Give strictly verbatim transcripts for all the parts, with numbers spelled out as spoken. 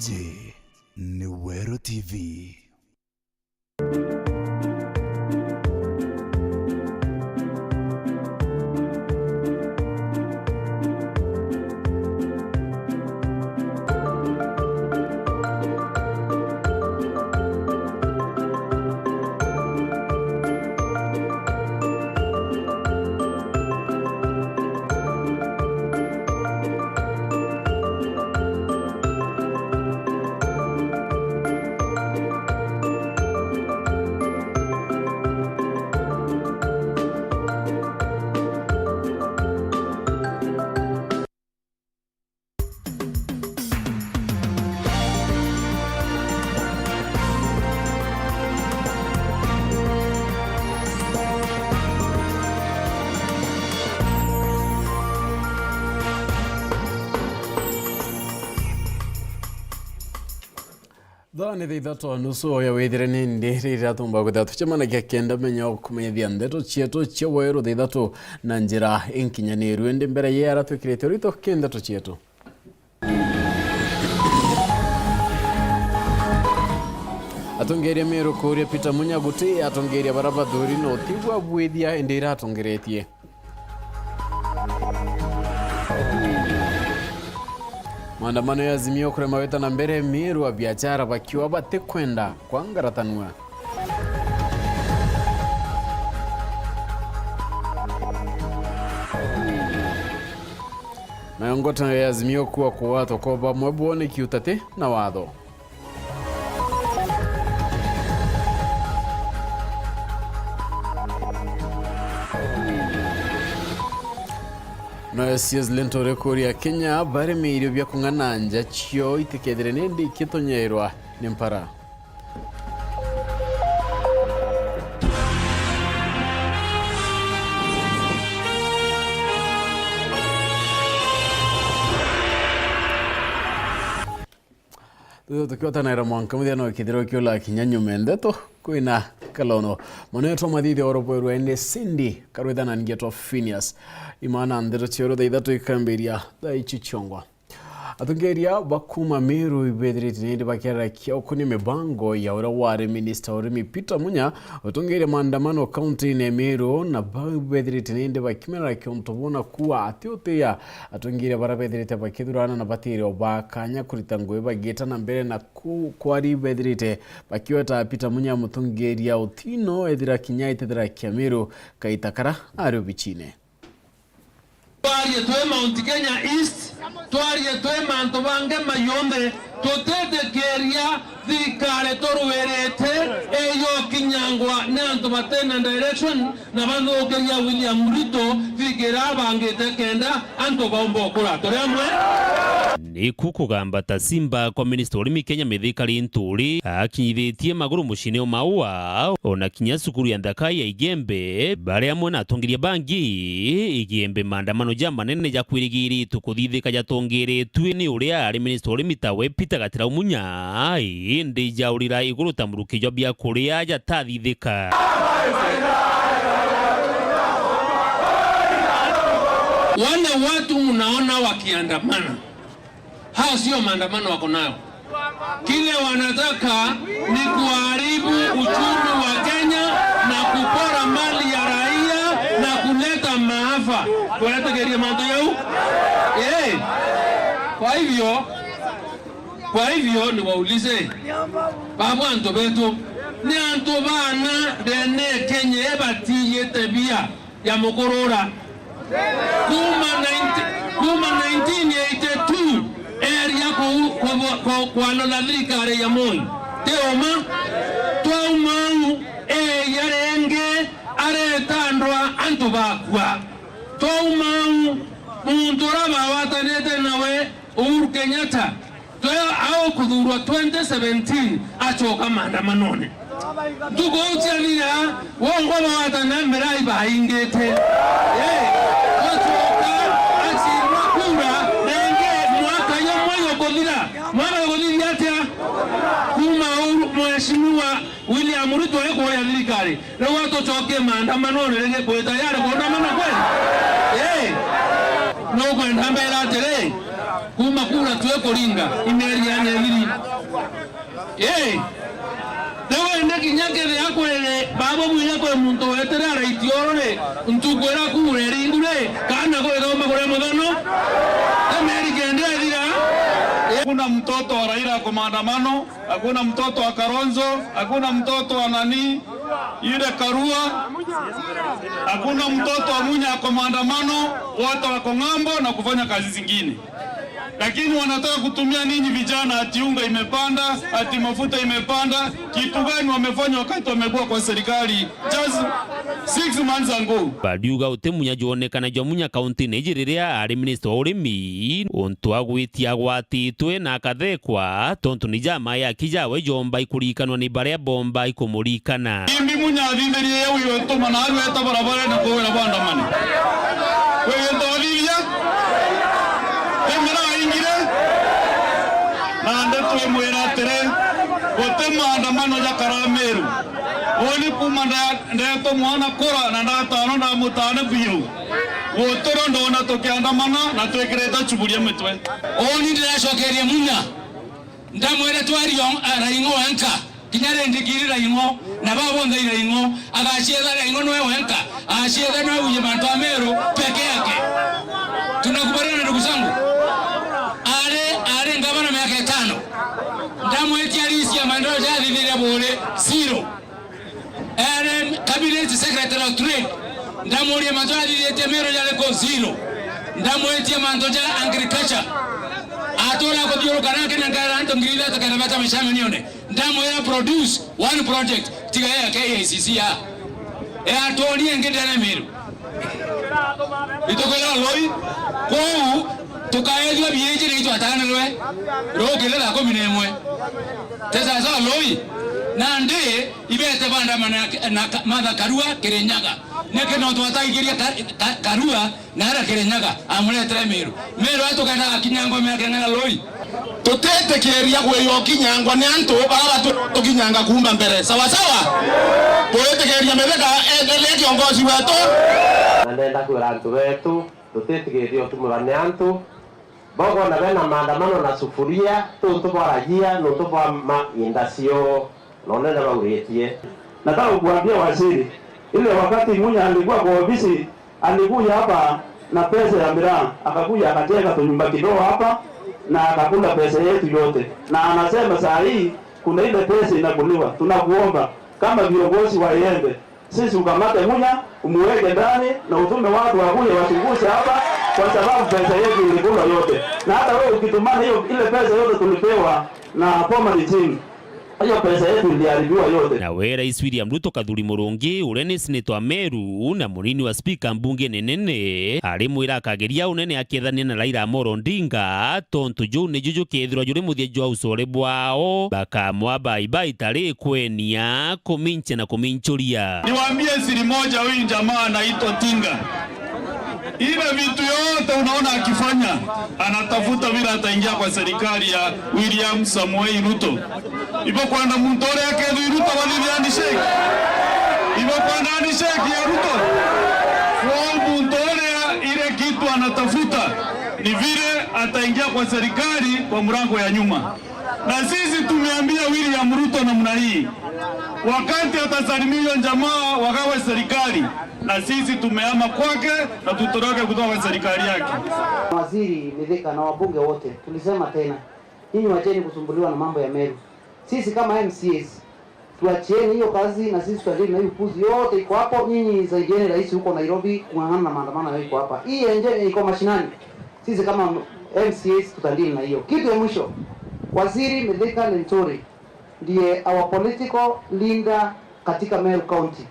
Iji ni Weru T V. Thaa ni thaa ithatu na nusu ya withire ni ndi riria tumba kwithira tucemanagia kenda menya kumenyithia ndeto cietu cia Weru thaa ithatu na njira inkinyaniru. Indi mbere ya ara twikirite urito ki ndeto cietu. Atongeria Meru kuuria Peter Munya guti atongeria bara bathuri na utigwa bwithia indi iratongeretie. Maandamano ya Azimio kurema gwita na mbere, Meru, abiachara bakiuga batikwenda kwangaratanua. Nayo ngwataniro ya Azimio kuuga kugwatwa kwa bamwe bwoneki utati na watho. Nayo C S Linturi kuuria Akenya bareme irio bia kung'ana nja cio itikethire nindi ikitonyeerwa ni mpara. Tuthire tukiotanaira mwanka muthia no kithiro kiula kinya nyuma ndeto kwina kalono. Mwanetwa mathithia orobwerwa ene Cindy karwithana ngetwa Phineas. Imana ndeto cioro thaa ithatu ikambiria thaa ici ciongwa. Atongeria ba kuuma Meru ibethirite nindi bakiarakia ukuni mibango ya uria wari minista wa urimi Peter Munya utongeria maandamano kaunti-ini ya Meru, na bau bethirite nindi bakimerarakia untu bona kuwa atiutia atongeria bara bethirite bakithurana na batiri o ba kanya kurita ngugi bagiita na mbere na ku-, kwari bethirite bakiweta Peter Munya mutongeria utino ethira kinya itethera kia Meru kaita kara ari obichine. Twarie twi Mount Kenya East, twarie twi mantu bangi ma yonthe, tutitikiria thirikari turwirite iyokinyangwa ni antu batina direction na bathukiria William Ruto thirikari abangite kenda antu baumba ukura. Turi amwe? Niku kugamba ta simba kwa minista urimi Kenya Mithika Linturi akinyithitie maguru mucine o Maua, ona kinya cukuru ya nthaka ya Igembe, bari amwe na atongeria bangi Igembe. Maandamano ja manene ja kwirigiritwe kuthithika jatongeretue ni uria ari minista urimi tawe Peter Gatirau Munya, indi jaurira iguru ta muruki jwa biakuria jatathithika. Wale watu mnaona wakiandamana, hao sio maandamano wako nayo. Kile wanataka ni kuharibu uchumi wa Kenya na kupora mali ya raia na kuleta maafa. Twategeria mantu yau? Eh. Kwa hivyo, kwa hivyo niwaulize, babu antu betu, ni antu bana ndene Kenya batiyite bia ya mukurura. Kuma nineteen, kuma nineteen eighty-two, eria ku-, ku-, ku-, kwanola thirikari ya Moi. Ti uma, twauma au, eria ringi areta ndwa antu bakua. Twauma au, muntu uria bawatanite nawe, Uhuru Kenyatta, twe au kuthurwa twenty seventeen, acoka maandamanone. Ntuku iu ciathira, wongwa bawatana mirai baingite. Eh, acoka acindwa kura, ringi mwaka jumwe jukuthira. Mwaka jukuthithia atia? Kuma Uhuru, Mheshimiwa William Ruto ekuoya thirikari, riu atucokie maandamanone ringi, kwi tayari kuandamana kweli? Eh, nukwenda mbera atiri, Kuuma kura twe kuringa, imeri ya nyethiri. Ii, riu indi kinya kethira kwiri baba bwire kwi muntu wetire araiti oro ri, ntuku iria kura iringu ri, kana gwithomba kuria muthano, imeri kenda ithira. Ii. Hakuna mtoto wa Raila ako maandamano, hakuna mtoto wa Kalonzo, hakuna mtoto wa nani, yule Karua, hakuna mtoto wa Munya ako maandamano, wote wako ng'ambo na kufanya kazi zingine. Lakini wanataka kutumia ninyi vijana, ati unga imepanda, ati mafuta imepanda. Kitu gani wamefanya wakati wamekuwa kwa serikali? Just six months ago. Bariuga uti munya jwonekana jwa Munya kaunti-ini iji riria ari minista wa urimi, untu agwitia agwatitwe na akathekwa, tontu ni jama ya aki jawe jomba ikurikanwa ni baria bomba ikumurikana. Imbi Munya athithirie yau yotuma na aru eta barabarene kwira bwandamane. Kwigita athithia? Imira aingire? Nandi twimwira atiri, guti maandamano ja Karameru. Uuni kuuma nda-, ndeetwa mwana kura na ndatano ndamutane biu. Gutiro ndona tukiandamana na twikirite chuburia mitwe. Uuni ndiracokeria Munya. Ndamwira twari o-, a, Raing'o wenka, kinya rindi kiri Raing'o, na baba bonthe i Raing'o, agacietha Raing'o nwe wenka, acietha nwe uje mantu a Meru peke yake. Tunakubaliana ndugu zangu? Ari, ari ngavana miaka itano. Ndamwitia list ya maendeleo jathithirie Buuri, zero. Ere cabinet secretary of trade, ndamuria mantu athithitie Meru jariku? Zero. Ndamwitia mantu ja agriculture, atura kuthiuruka na akinengera antu ngiri ithatu kenda beta micamenione. Ndamwira produce one project, tiga ya K I C C ya. E atuonie ingi ndene Meru. Itukwira Loi, kwou tukaethua biiji ni itwatanirwe rukiri thaa kumi na imwe. Te sawa sawa Loi? Nandi ibete bandamana na, na Ka-, Martha Karua Kirinyaga. Niki no twataikiria Ka-, Ka-, Karua na ara Kirinyaga amuretere Meru? Meru atukendaga kinya ngome ya King'ang'a Loi. Tutitikiria gwiywa ukinyangwa ni antu bara batu-, tukinyanga kuuma mbere. Sawa sawa? Twitikiria Mithika endelee kiongozi wetu. Na ndenda kwira antu betu, tutitikiria utumurwa ni antu. Bogona bena maandamano na sufuria, tuntu bwaragia nuntu bwa ma inda cio na unene bauritie. Nataka kukuambia waziri, ile wakati Munya alikuwa kwa ofisi, alikuja hapa na pesa ya miraa, akakuja akajenga tunyumba kidogo hapa na akakula pesa yetu yote. Na anasema saa hii kuna ile pesa inakuliwa. Tunakuomba kama viongozi wa Igembe, sisi ukamate Munya, umuweke ndani na utume watu wakuje wachunguze hapa, kwa sababu pesa yetu ilikulwa yote. Na hata wewe ukitumana hiyo, ile pesa yote tulipewa na former regime, hiyo pesa yetu iliharibiwa yote. Nawe Rais William Ruto Kathuri Murungi, uria ni senator wa Meru na munini wa speaker mbungene nene, arimwira akageria unene akiethania na Raila Amolo Odinga, tontu juu niju jukethirwa juri muthia jwa ucore bwao, bakamwa baibai tari kwenia, kumincha na kuminchuria. Niwaambie siri moja, huyu jamaa anaitwa Tinga. Ile vitu yote unaona akifanya, anatafuta vile ataingia kwa serikali ya William Samoei Ruto. Ibo kwenda muntu uria akethwi Ruto bathithie handshake. Ibo kwenda handshake ya Ruto. Kwa muntu uria ile kitu anatafuta ni vile ataingia kwa serikali kwa mlango ya nyuma. Na sisi tumeambia William Ruto namna hii, wakati atasalimia huyo jamaa wagawe serikali, na sisi tumehama kwake na tutoroke kutoka kwa serikali yake. Waziri Mithika na wabunge wote, tulisema tena, nyinyi wacheni kusumbuliwa na mambo ya Meru. Sisi kama M C As, tuachieni hiyo kazi na sisi tutadili na hiyo upuzi yote iko hapo. Nyinyi saidieni rais huko Nairobi kung'ang'ana na maandamano yao iko hapa. Hii yenye iko mashinani, sisi kama M C As tutadili na hiyo. Kitu ya mwisho, Waziri Mithika Linturi ndiye our political leader katika Meru County.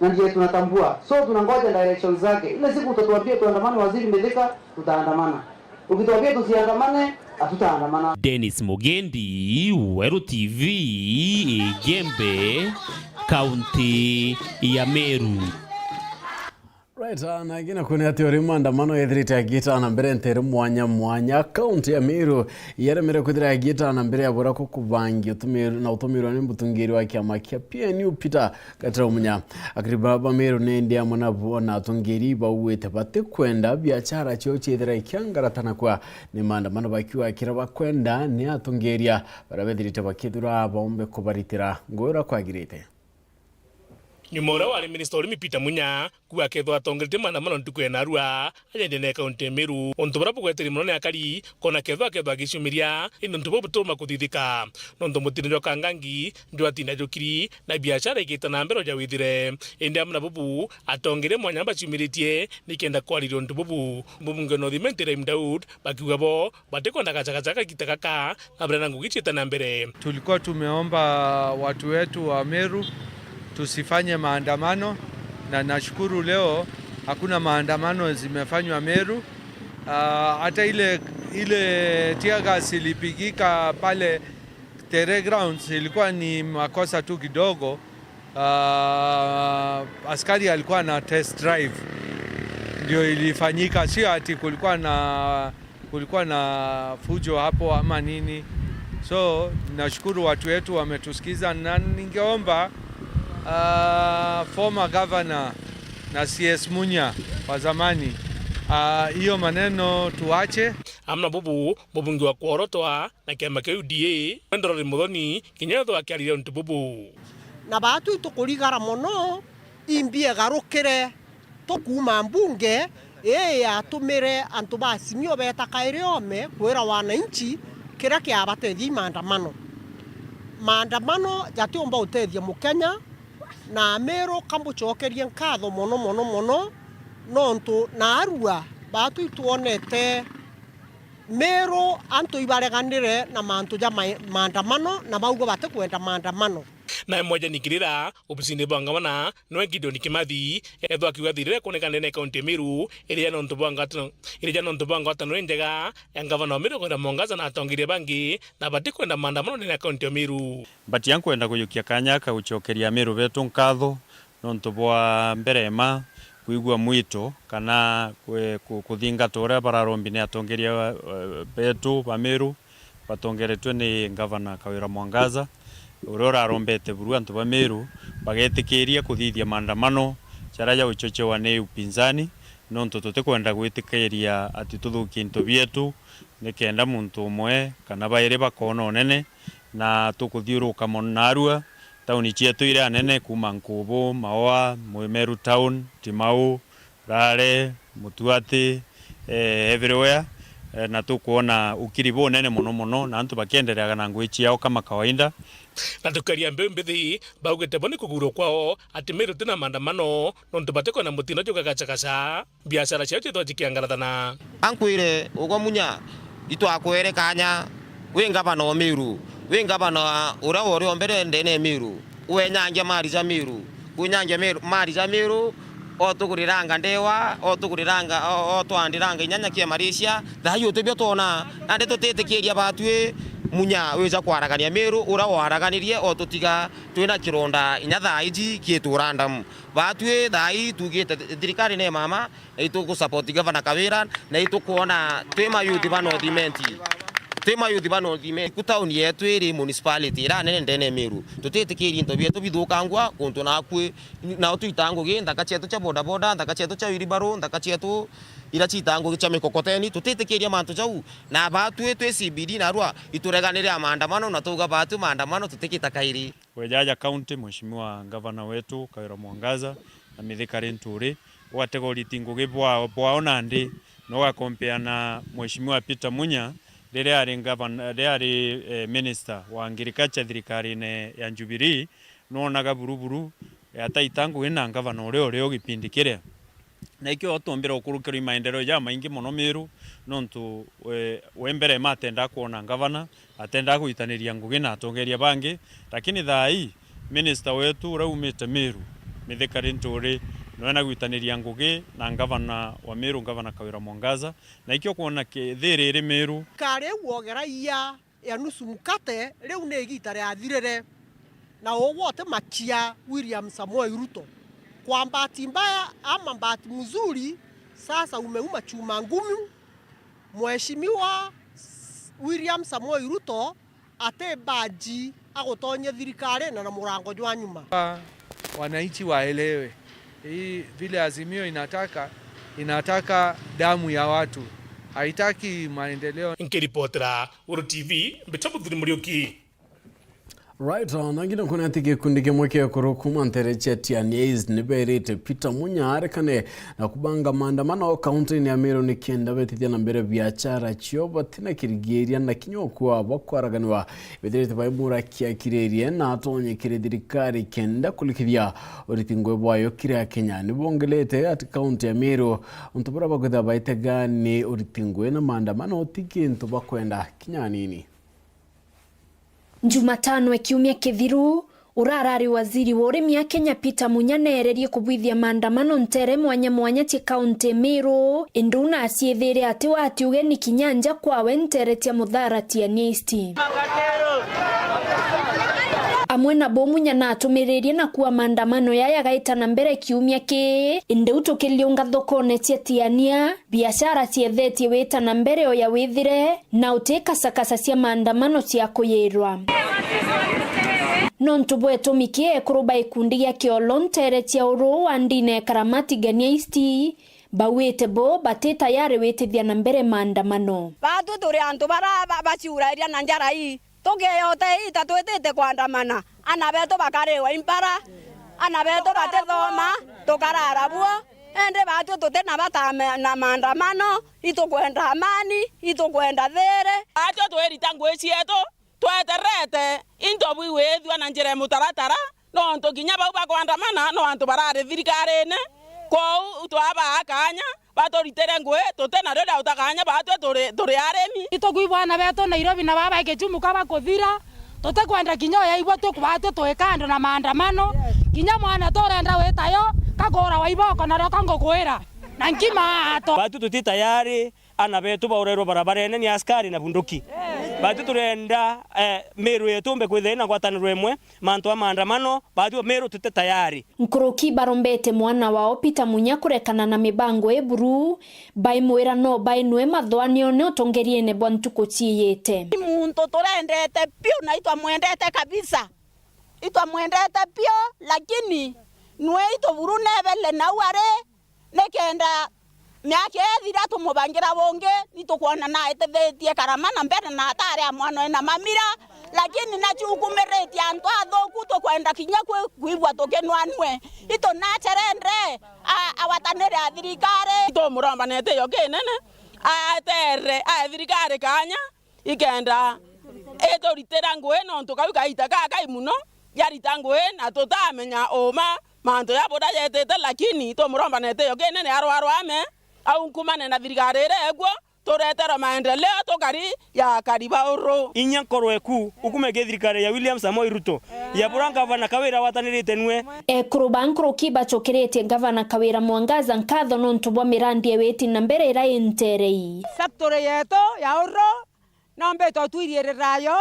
Na ndiye tunatambua. So tunangoja direction zake. Ile siku utatuambia tuandamane, Waziri Mithika, tutaandamana. Ukituambia tusiandamane, hatutaandamana. Dennis Mugendi, Weru T V, Igembe, kaunti ya Meru. Etana gina kwone ati uri maandamano yethirite agitana mbere ntere mwanya mwanya. Kaunti ya Meru yaremere kwithira agitana mbere ya bura kukubangi utumiru na utumirwa ni mutungiri wa kiama kia P N U Peter Gatira Munya. Akiri baba Meru ni ndi amwe nabo na atungiri bauite batikwenda biachara cio ciithira ikiangaratana kwa ni maandamano bakiuga kira bakwenda ni atungiria bara bethirite bakithura baumbe kubaritira ngugi uria kwagirite. Nyuma uria wari minista urimi Peter Munya kuuga akethwa atongeretie maandamano ntuku ya narua aja ndene ya kaunti ya Meru, untu buria bugweteria mono ni akari kwona kethwa akethwa agiciumiria, indi untu buu butuma kuthithika nontu mutino jwa kangangi jwatinda jukiri na biashara igita na mbere ja withire. Indi amwe na bubu atongeria mwanya baciumiritie nikenda kwariria untu bubu. Mubunge wa North Imenti Ibrahim Daud bakiuga bo batikwenda gachagachaga gita gaka na barenda ngugi ciite na mbere. Tulikuwa tumeomba watu wetu wa Meru tusifanye maandamano, na nashukuru leo hakuna maandamano zimefanywa Meru. Ah, hata ile, ile tear gas ilipigika pale Tere Grounds ilikuwa ni makosa tu kidogo. Ah, askari alikuwa na test drive, ndio ilifanyika, sio ati kulikuwa na, kulikuwa na fujo hapo ama nini. So nashukuru watu wetu wametusikiza, na ningeomba, ah, former governor na C S Munya wa zamani, ah, hiyo maneno tuache. Amwe na bubu, mubunge wa Kworotwa na kiama kia U D A, Ndorori Muthoni, kinya ethwa akiariria untu bubu. Na baatwi tukurigara mono, imbi egarukire tukuuma mbunge ii yatumire antu ba Azimio beeta kairi oome kwira wananchi kiria kiabatethia i maandamano. Maandamano jatiumba utethia Mukenya, na Amiru kambucokerie nkatho mono, mono, mono, nontu naarua baatwi twonete Meru antu ibareganire na mantu ja ma-, maandamano, na bauga batikwenda maandamano. Nae Mwejani Kirira, obisine bwa ngavana, nwe Gideon Kimathi, ethwa akiuga thirire kwoneka ndene ya kaunti ya Meru, iria nontu bwa ngwatano, iria nontu bwa ngwatano injega ya ngavana wa Meru Kawira Mwangaza na atongeria bangi, na batikwenda maandamano ndene ya kaunti ya Meru. Mbatia nkwenda kujukia kanya aka gucokeria Amiru betu nkatho nontu bwa mbere mma kwigua mwito kana kwe-, ku-, kuthingata uria bararombi ni atongeria, eh, betu ba Meru batongeretwe ni Ngavana Kawira Mwangaza, uria urarombete buru antu ba Meru bagetikiria kuthithia maandamano jaria ja guchochewa ni upinzani, nontu tutikwenda gwitikiria ati tuthukie into bietu nikenda muntu umwe kana bairi bakoona unene, na tukuthiuruka mono narua tauni cietu iria nene, kuuma Nkubu, Maua, Meru Town, Timau, Rare, Mutuati, eh, everywhere, eh, na tukwona ukiri bunene mono mono, na antu bakiendereaga na ngugi ciao kama kawaida. Na tukiaria mbeu mbithi, baugite bo ni kugurwa kwao ati Meru tina maandamano, nontu batikwona mutino jugagacagaca. Biashara ciao ciithwa cikiangarathana. Ankwire, ugwe Munya, itwakwere kanya, wi ngavana o Meru, wi ngavana uria wori o mbere ndene e Meru, wenyangia mari ja Meru, kunyangia Meru, mari ja Meru, otuguriranga ndewa, otuguriranga, o-, otwandiranga inyanya kia Malaysia, thaai utibio twona, nandi tutitikiria batwi Munya wija kwaragania Meru, uria waraganirie, otutiga twina kironda inya thaa iji kietu random. Batwi thaai tugite thirikari ni mama, na itugu support Gavana Kawira, na itukwona twi mayuthi ba North Imenti. Twi mayuthi ba North Imenti. Ku tauni yetu iri municipality ira nene ndene Meru. Tutitikiria into bietu bithukangua untu nakui, nao twita ngugi, nthaka cietu cia bodaboda, nthaka cietu cia wheelbarrow, nthaka cietu ira cita ngugi cia mikokoteni, tutitikiria mantu jau. Na batwi twi C B D narua itureganire a maandamano na tuuga batwi maandamano tutikita kairi. We jaja county, Mheshimiwa Ngavana wetu Kawira Mwangaza na Mithika Linturi, ugategoriti ngugi bwao, bwao nandi, na ugakompea na Mheshimiwa Peter Munya, riria ari ngavana, riria ari, eh, minister wa agriculture thirikarine ya Jubilee, nwonaga buru buru, eh, ataita ngugi na ngavana uria urio gipindi kiria. Na ikio tuombire gukurukirwa i maendeleo jamaingi mono Meru, nontu we, we mbere ma atendaa kwona ngavana, atendaa gwitaniria ngugi na atongeria bangi, lakini thaa ii, minister wetu uria umite Meru, Mithika Linturi, niwe na gwitaniria ngugi na ngavana wa Meru, Ngavana Kawira Mwangaza, na ikio kwona ki-, thiri iri Meru. Kari u ogeragia ya nusu mkate, riu ni igiita riathirire, na ugwe utimakia William Samoei Ruto. Kwa bahati mbaya ama bahati mzuri, sasa umeuma chuma ngumu, Mheshimiwa William Samoei Ruto ati baji agutonyia thirikari na, na murango jwa nyuma. Wananchi waelewe. Hii vile Azimio inataka, inataka damu ya watu. Haitaki maendeleo. Nkiripotera Guru T V, mbita Muthuri Muriuki. Right, na ngina kuna ati gikundi kimwe kia ekuru kuma ntere cia Tiania East ni berite Peter Munya arekane na kubanga maandamano kaunti-ini ya Meru ni kenda betithia na mbere biachara cio batina kirigiria na kinya ukua bakwaraganiwa. Bethirite baimurakia kiririe na atonye kiri thirikari kenda kurikithia uriti ngui bwayo kiri Akenya. Ni bongelete ati kaunti ya Meru untu buria bakwithira baitega ni uriti ngui na maandamano ti kintu bakwenda kinya anini. Jumatano e kiumia kithiru, urarari waziri wa urimi a Kenya Peter Munya neererie kubwithia maandamano ntere mwanya mwanya cia kaunti Meru, indi una aciithire ati wati ugeni kinya nja kwawe ntere cia Muthara Tiania East. Amwe na bo Munya natumiririe na kuua maandamano yaya gaita na mbere kiumia ki, indi u tukiriunga thokone cia Tiania, biashara ciethetie wita na mbere o ya withire, na uti kasakasa cia maandamano cia kuyirwa. Nontu bwa itumi ki ekuru ba ikundi gia Kiolo ntere cia uru wa ndine ya Karamati Gania East, bauite bo bati tayari witithia na mbere maandamano. Baatwi turi antu bara ba-, baciurairia na njara ii. Tukieyota ii ta twitite kwandamana, ana betu bakariwa i mpara, ana betu batithoma, tukarara buo. Indi baatwi tuti na bata me-, na maandamano, itukwenda amani, itukwenda thiiri. Baatwi twirita ngui cietu, tweterete into bwigwithua na njira ya mutaratara, nontu kinya bau bakwandamana no antu barari thirikarine. Kwou twabaa kanya, baturitire ngui, tuti nario ria uta kanya, baatwi turi, turi arimi. Itukwigua ana betu Nairobi na baba ikichumuka bakuthira, tutikwenda kinya uyaigua tu baatwi twi kando na maandamano. Kinya mwana turenda witayo, kakuurawa iboko nario kangukwira, na nkima ato. Baatwi tuti tayari ana betu baurairwa barabarene ni askari na bunduki. Baatwi turenda, eh, Meru yetu umbe kwithira ina ngwataniro imwe, mantu a maandamano, baatwi Meru tuti tayari. Nkuruki barombete mwana wao Peter Munya kurekana na mibango iburu, baimwira no bainue mathwanione utongeriene bwa ntuku ciiyite. Muntu turendete piu na itwamwendete kabisa. Itwamwendete piu, lakini nwe ituburu nebele nau ari, nikenda miaka ithira tumubangira bungi, ni tukwona na aitithetie karama na mbere na atari a mwana na mamira, lakini naciukumiritie antu athuku, tukwenda kinya kwi-, kwigua tukinwanue. Itu nacerendre a-, awataniri a thirikari. Itumurombanete yo kinene, aetere ae thirikari kanya, ikenda ituritira ngui, nontu kau kaita kakai muno, yarita ngui na tutamenya uma mantu ya buria yetite, lakini itumurombanete yo kinene arwarwame, au nkumane na thirikari iria ekuo, tureterwe maendeleo tukari ya kariba uru. Inya nkorwe ku, ukume ki thirikari ya William Samoei Ruto, ya buria ngavana Kawira watanirite nwe. Ekuru ba nkuruki bacukiritie ngavana Kawira Mwangaza nkatho nontu bwa mirandi ya witi na mbere iria interei. Factory yetu ya uru, nombite utwiriirira yo,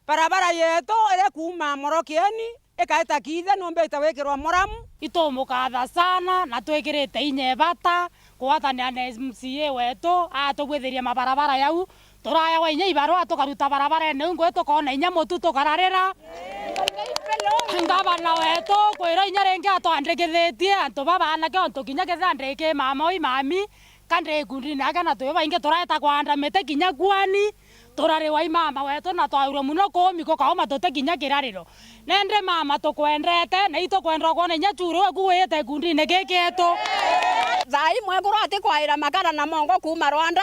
barabara yetu iri kuuma Morokieni ikaita Kiithe, nombite wikirwa muramu. Itumukatha sana na twikirite inya ibata kugwatanira na M C A wetu atubwithirie mabarabara yau. Turaewa inya ibarua tukaruta barabarene iu ngui, tukoona inya mutu tukararira. Ngavana wetu kwira inya ringi atwandikithitie antu babaanake, ontu kinya kethira ndiki mama ui mami, ka ndi ikundine yake na twi baingi turaeta kwanda miti kinya kuani, turariwa i mama wetu na twaurwa muno kuumi kukauma tuti kinya kirariro. Nende mama tukwendete, na itukwenda kwona inya churu eku wiyite ikundine giki gietu. Thaa imwe kurwa ati kwaira makara na mongo kuuma Rwanda,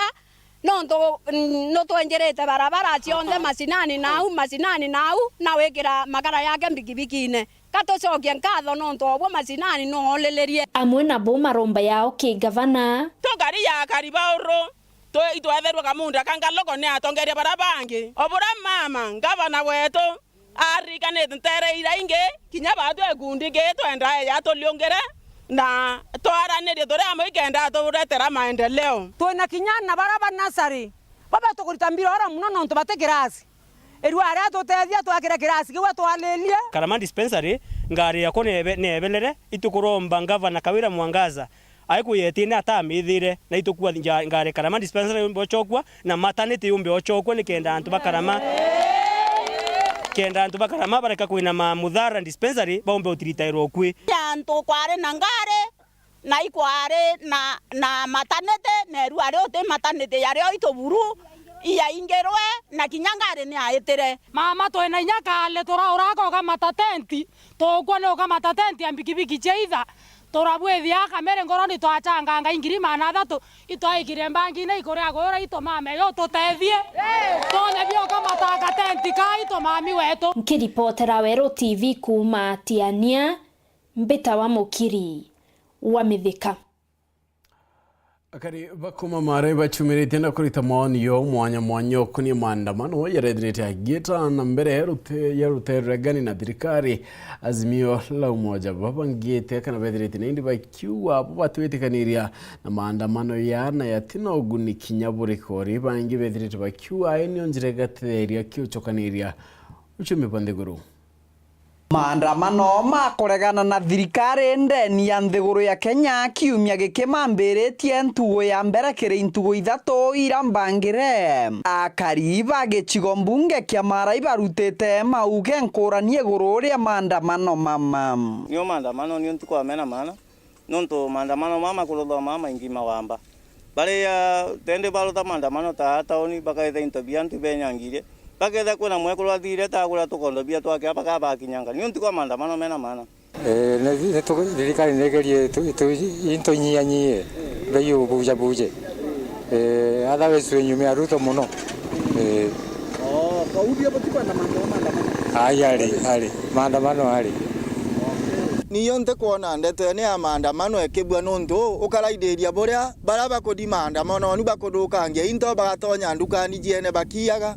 nontu, mm, nutwenjirite barabara cionthe macinani nau, macinani nau, na wikira makara yake mbikibikine. Ka tucokie nkatho nontu obwo macinani noolilirie. Amwe nabo maromba yao ki gavana. Tukari ya kariba uru, tu-, itwetherwe kamunda ka ngaloko ni atongeria bara bangi. O bura mama, ngavana wetu, aririkanite ntere iria ingi, kinya baatwi ikundi ki twenda eja atuliungire, na twaranirie turi amwe ikenda aturetera maendeleo. Twina kinya na bara ba nasari, baba tukurita mbira ora muno nontu bati kirasi. Irua aria tutethia twakire kirasi kiu atwalirie. Karama Dispensary Ngari yakwa nebe-, nebelere, itukuromba Ngavana Kawira Mwangaza aikuyetine atamithire, na itukua nja-, ngari Karama dispensary yumbe ochokua, na maternity yumbe ochokua, nikenda antu ba Karama, kenda antu ba Karama bareka kwina ma Muthara dispensary baumbe utiritairwa ukui. Antu kwari na ngari, na ikwari na, na maternity, neru ari uti maternity yario ituburu, iyaingirwe, na kinya ngari ni aitire. Mama, twina inya kale turaura akoga matatenti, tukua ni uga matatenti ya mbikibiki cia itha, turabwithia kamere ngoroni twachanganga ingiri maana athatu, itwaikire mbangine ikuria gura itumame yo tutethie, tonye bioka mataka tenti ka itumami wetu. Nkiripotera Weru T V kuuma Tiania, mbitawa Mukiri wa Mithika. Akari bakuma mare bachumiritie na kurita maoni yo mwanya mwanya ukunie maandamano yarethirite agieta na mbere rute-, ya rutere rwa regani na thirikari. Azimio la Umoja babangite kana bethirite na indi bakiuga bo batwitikaniria na maandamano ya na yatina uguni kinya burikori. Bangi bethirite bakiuga ayo nio njira igatetheria kiuchokaniria uchumi bwa nthiguru. Maandamano ma kuregana na thirikari ndeni ya nthiguru ya Kenya kiumia giki mambiritie ntugu ya mbere kiri ntugu ithatu ira mbangire. Akari ba gicigo mbunge kia Mara ibarutite mauge nkurani iguru ria maandamano mama. Nio maandamano nio ntuku amena maana. Nontu maandamano mama kuruthwa mama maingi mawamba. Baria tendi baruta maandamano ta aa tauni, bakaitha into bia antu benyangirie. Baketha kwina mwekuru athire tagura tukondo bia twake, abaka bakinyanga. Niuntu kwa maandamano mena maana. Eh, ni, ni tu-, thirikari nigerie tu-, tu-, intunyia nyie bei ubuja buje. Eh, otherwise twinyumia Ruto muno. Eh. Oh, kauthia butikwenda maandamano, maandamano? Ai, ari, ari. Maandamano ari. Niyo ntikwona ndeto ene ya maandamano ekibua nuntu ukaraithiria buria baria bakuthi maandamano ni bakuthukangia into, bagatonya ndukani ciene bakiaga,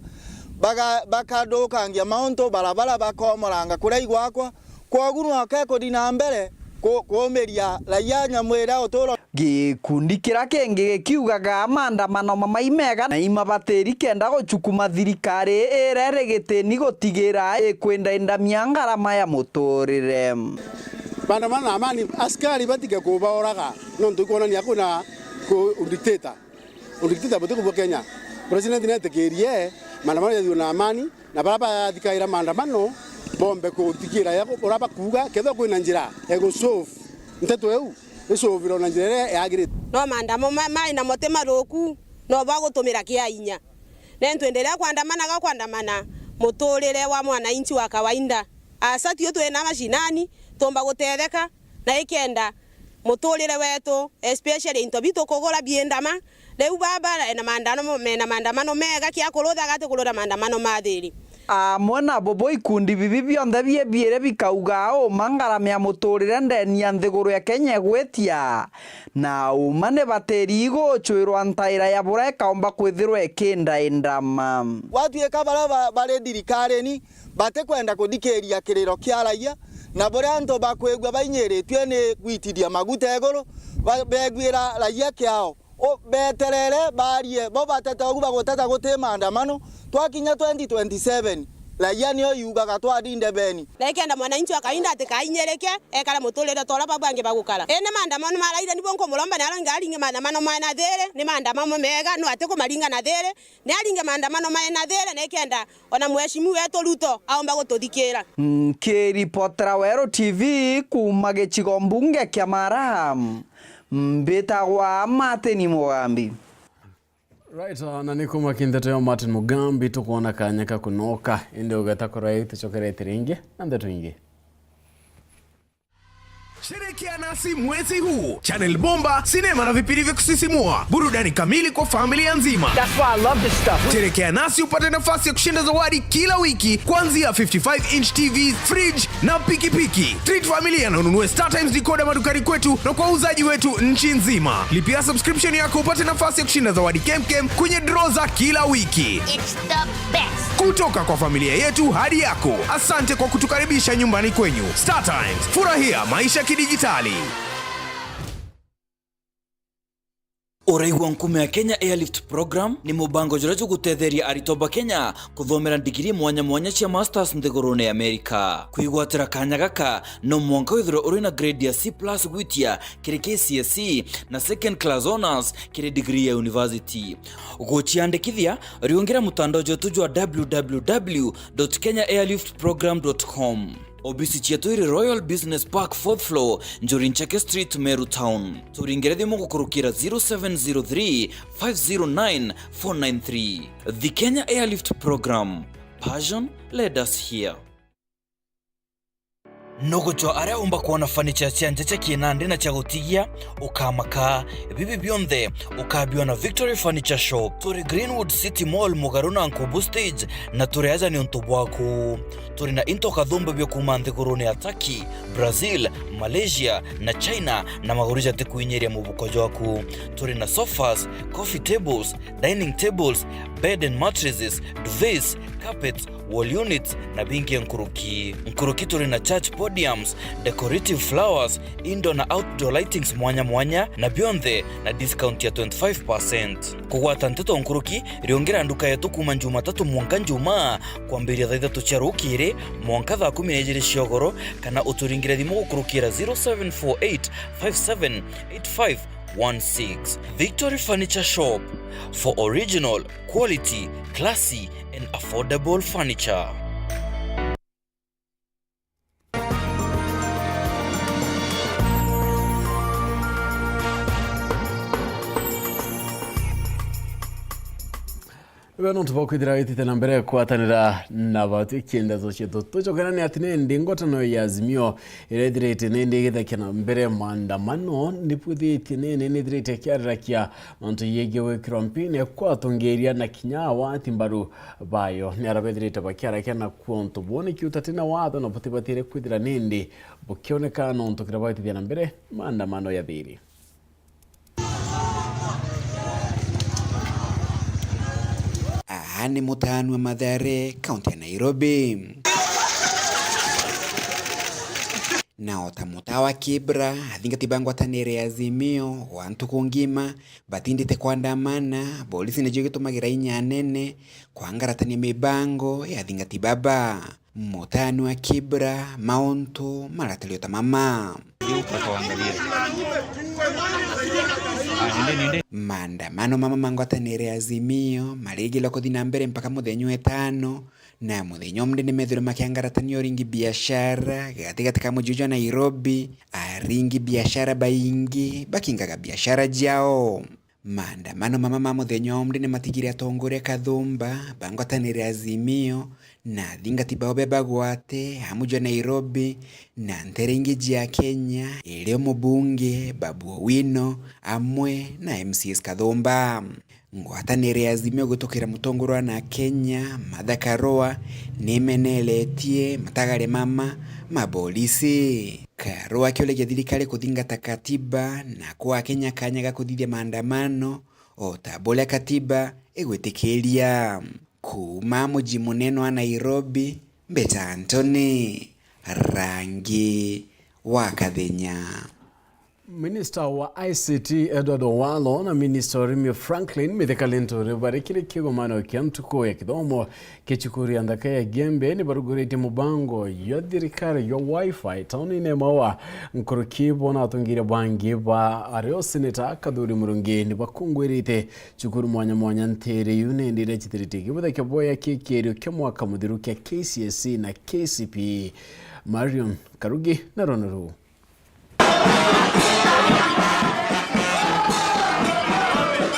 baga-, bakathukangia mauntu barabara bakomoranga kuria igwakwa. Kwogu nwaka ikuthi na mbere ku-, kuumiria raia nyamu iria uturo. Gikundi kiria kingi gikiugaga maandamano mamai mega na imabatiri kenda gucukuma thirikari iria iri gitini gutigira ikwindaindamia ngarama ya muturire. Maandamano na amani, askari batige kubaoraga, nontu ikwonania kwina ku-, dictator. Udictator butikubua Kenya. President netikirie maandamano jathithwe na amani, na baria bathikaira maandamano bombe kuthikiira ya uria bakuuga, kethirwa kwina njira egusolve nteto iu, isolvirwe na njira iria yagirite. No maandamo ma-, mai namo ti mathuku, no bwa gutumira kia inya. Ne ntwenderea kwandamanaga kwandamana muturire wa mwananchi wa kawaida. Asa tio twina mashinani, tumba gutetheka, na ikenda muturire wetu, especially into bitu kugura biendama. Riu baba ena maandano, mena maandamano mega, kia kurutha gati kurutha maandamano ma thiri. Amwe nabo bo ikundi bibi bionthe bie biiri bikauga uma ngarama ya muturire ndeni ya nthiguru ya Kenya igwitia, na uma ni batiri igucwirwa ntaira ya buria ikaumba kwithirwa ikindaindama. Gwatuika baria ba-, bari thirikarini, batikwenda kuthikiria kiriro kia raia, na buria antu bakwigua bainyiritue ni gwitithia maguta iguru, ba-, beguira raia kiao. U-, beterere barie, bo batete ugu baguteta guti maandamano. Twakinya twenty twenty-seven, raia nio yugaga twathi ndebeni. Na ikenda mwananchi wa kawaida atikainyirike, ekare muturire ta uria babu bangi bagukara. Indi maandamano maraire, nibo nkumuromba ni aringe, aringe maandamano maena thiri, ni maandamano mega, no atikumaringa na thiri, ni aringe maandamano maena thiri, na ikenda ona mheshimiwa wetu Ruto aumba gututhikira. Nkiripotera Weru T V kuuma gicigo mbunge kia Mara, mbitagwa Martin Mugambi. Right, uh, na ni kuma kinteto ya Martin Mugambi, tukwona kanya ka kunoka, indi ugeta kurai tucokerete ringi na ndeto ingi. Sherekea nasi mwezi huu. Channel bomba, sinema na vipindi vya kusisimua, burudani kamili kwa familia nzima. That's why I love this stuff. Sherekea nasi upate nafasi ya kushinda zawadi kila wiki, kuanzia fifty-five inch T V, fridge na pikipiki. Treat familia na ununue StarTimes decoder madukani kwetu na kwa wauzaji wetu nchi nzima. Lipia subscription yako upate nafasi ya kushinda zawadi kemkem kwenye draw za kila wiki. It's the best. Kutoka kwa familia yetu hadi yako, asante kwa kutukaribisha nyumbani kwenyu. StarTimes, furahia maisha kidijitali. Uraigua nkume ya Kenya Airlift Program ni mubango juria jugutetheria aritwa ba Kenya kuthomera ndigiri mwanya mwanya cia masters nthigurune ya Amerika. Kwigwatira kanya gaka, no mwanka withirwe uri na grade ya C plus gwitia kiri K C S E na second class honours kiri degree ya university. Guciandikithia, riungira mutandao jwetu jwa w w w dot kenya airlift program dot com. Obisi cietu iri Royal Business Park, fourth floor, Njuri Ncheke Street, Meru Town. Turingire thimu gukurukira zero seven zero three, five zero nine, four nine three. The Kenya Airlift Program. Passion led us here. Nugucwa aria umba kwona furniture cia nja cia kinandi na cia gutigia, ukamaka. Bibi bionthe ukabiona Victory Furniture Shop. Turi Greenwood City Mall, mugaru na Nkubu Stage, na turi aja niuntu bwaku. Turi na into kathumba bia kuuma nthigurune ya Turkey, Brazil, Malaysia na China, na maguru jatikuinyiria mubuko jwaku. Turi na sofas, coffee tables, dining tables, bed and mattresses, duvets, carpets, wall units na bingi nkuruki. Nkuruki turi na church podiums, decorative flowers, indoor na outdoor lightings mwanya mwanya, na bionthe na discount ya twenty-five percent. Kugwata nteto nkuruki, riungira nduka yetu kuuma Jumatatu mwanka Njumaa, kwambiria thaa ithatu cia rukiri mwanka thaa kumi na ijiri cia ugoro, kana uturingire thimu gukurukira zero seven four eight five seven eight five one six. Victory Furniture Shop, for original, quality, classy and affordable furniture. Iwe nontu bwa kwithira witite na mbere kwatanira na batwi kiendezo cietu. Tucokerane ati nindi ngwatano ya Azimio iria ithirite nindi igithakia na mbere maandamano, nibwithitie nini nithirite kiarirakia mantu yegii gwikirwa mpini kwa atongeria na kinya awati mbaru bayo. Ni ara bethirite bakiarakia na kwontu bwoni kiuta tina watho na butibatire kwithira nindi bukioneka nontu kira baitithia na mbere maandamano ya thiri. Aa ni mutaanu wa Mathare, kaunti ya Nairobi. Na o ta mutaa wa Kibra, athingati ba ngwataniro ya Azimio wa ntuku ngima batindite kwandamana, polisi nicio igitumagira inya nene kwangaratania mibango ya athingati baba. Mutaanu wa Kibra, mauntu maratario ta mama. Maandamano mama ma ngwataniro ya Azimio marigirwa kuthi na mbere mpaka muthenya wa itano, na muthenya umwe ni methirwe makiangaratania uringi biashara gatigati ka muji uju wa Nairobi, aringi biashara baingi bakingaga biashara jao. Maandamano mama ma muthenya wa umri ni matigire atongoria kathumba ba ngwataniro ya Azimio na athingati bao bebagwate amu jwa Nairobi na ntere ingi jia Kenya, irio mubunge Babu Owino amwe na M C As kathumba. Ngwataniro ya Azimio gutukira mutongoria wa na Kenya Martha Karua nimeneretie matagare mama ma polisi. Karua akiuragia thirikari kuthingata katiba na kwa Kenya kanya ga kuthithia maandamano o ta buria katiba igwitikiria. Kuuma muji munene wa Nairobi, Mbeta Anthony, Rangi wa Kathenya. Minista wa I C T Edward Owalo na minista wa urimi Franklin Mithika Linturi bari kiri kigomano kia ntuku ya kithomo kia cukuru ya nthaka ya Igembe ni baruguritie mubango jwa thirikari jwa Wi-Fi taunine ya Maua. Nkuruki bo na atongeria bangi ba ario seneta Kathuri Murungi ni bakungwirite cukuru mwanya mwanya ntere iu nindi iria cithiritie kibutha kia boya kia kierio kia mwaka muthiru kia K C S E na K C P E. Marion Karugi na rono ruu.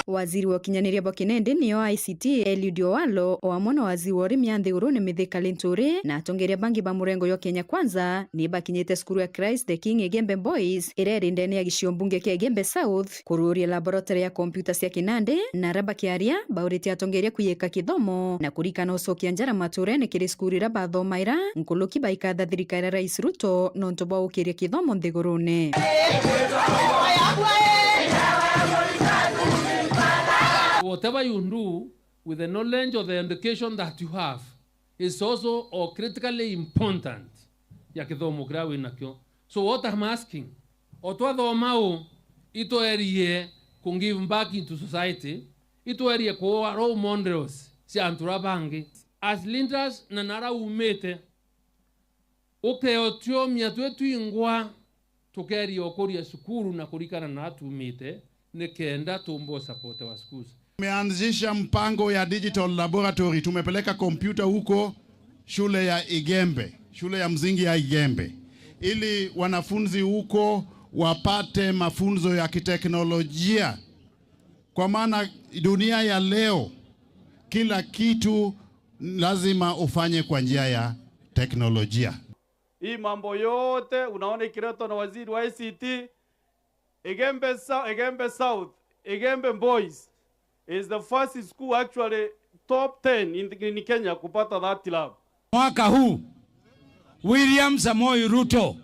Waziri wa ukinyaniria bwa kinende niyo I C T Eliud Owalo, o amwe na waziri wa urimi ya nthigurune Mithika Linturi na atongeria bangi ba murengo jwa Kenya Kwanza ni bakinyite cukuru ya Christ the King Igembe Boys iria iri ndene ya gicigo mbunge kia Igembe South kururia laboratory ya kompyuta cia kinande, na aria bakiaria bauritie atongeria kwiyika kithomo na kurikana ucokia njara maturene kiri cukuru iria bathomaira nkuruki baikatha thirikari ya Rais Ruto nontu bwa gukiria kithomo nthigurune. Whatever you do with the knowledge or the education that you have is also o critically important ya kithomo kiria winakio. So what I'm asking, o twathoma u itwerie Ku give back into society, itwerie kuua role models cia antu ra bangi. As leaders na nara umite, ukeotiomia twi twingwa, tukeria ukuria cukuru na kurikana na atumite, nikenda tumbe u support our schools. Tumeanzisha mpango ya digital laboratory, tumepeleka kompyuta huko shule ya Igembe, shule ya msingi ya Igembe, ili wanafunzi huko wapate mafunzo ya kiteknolojia, kwa maana dunia ya leo kila kitu lazima ufanye kwa njia ya teknolojia. Hii mambo yote unaona ikiletwa na waziri wa I C T, Igembe Sa-, Igembe South, Igembe Boys is the first school actually top ten in, in Kenya kupata that lab. Mwaka huu, William Samoei Ruto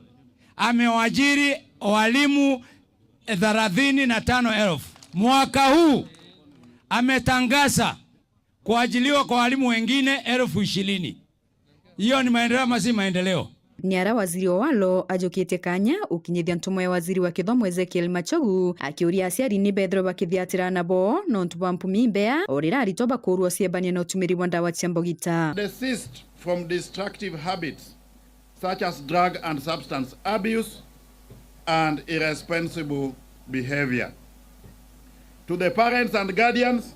amewaajiri walimu thelathini na tano elfu. Mwaka huu, ametangaza kuajiliwa kwa walimu wengine elfu ishirini. Hiyo ni maendeleo ama si maendeleo? Ni ara waziri Owalo ajukitie kanya ukinyithia ntumo ya waziri wa kithomo Ezekiel Machogu, akiuria aciari ni bethirwe bakithiatira nabo nontu bwa mpumi imbea, o riria aritwa bakuurwa ciebania na utumiri bwa ndawa cia mbogita. Desist from destructive habits such as drug and substance abuse and irresponsible behavior. To the parents and guardians,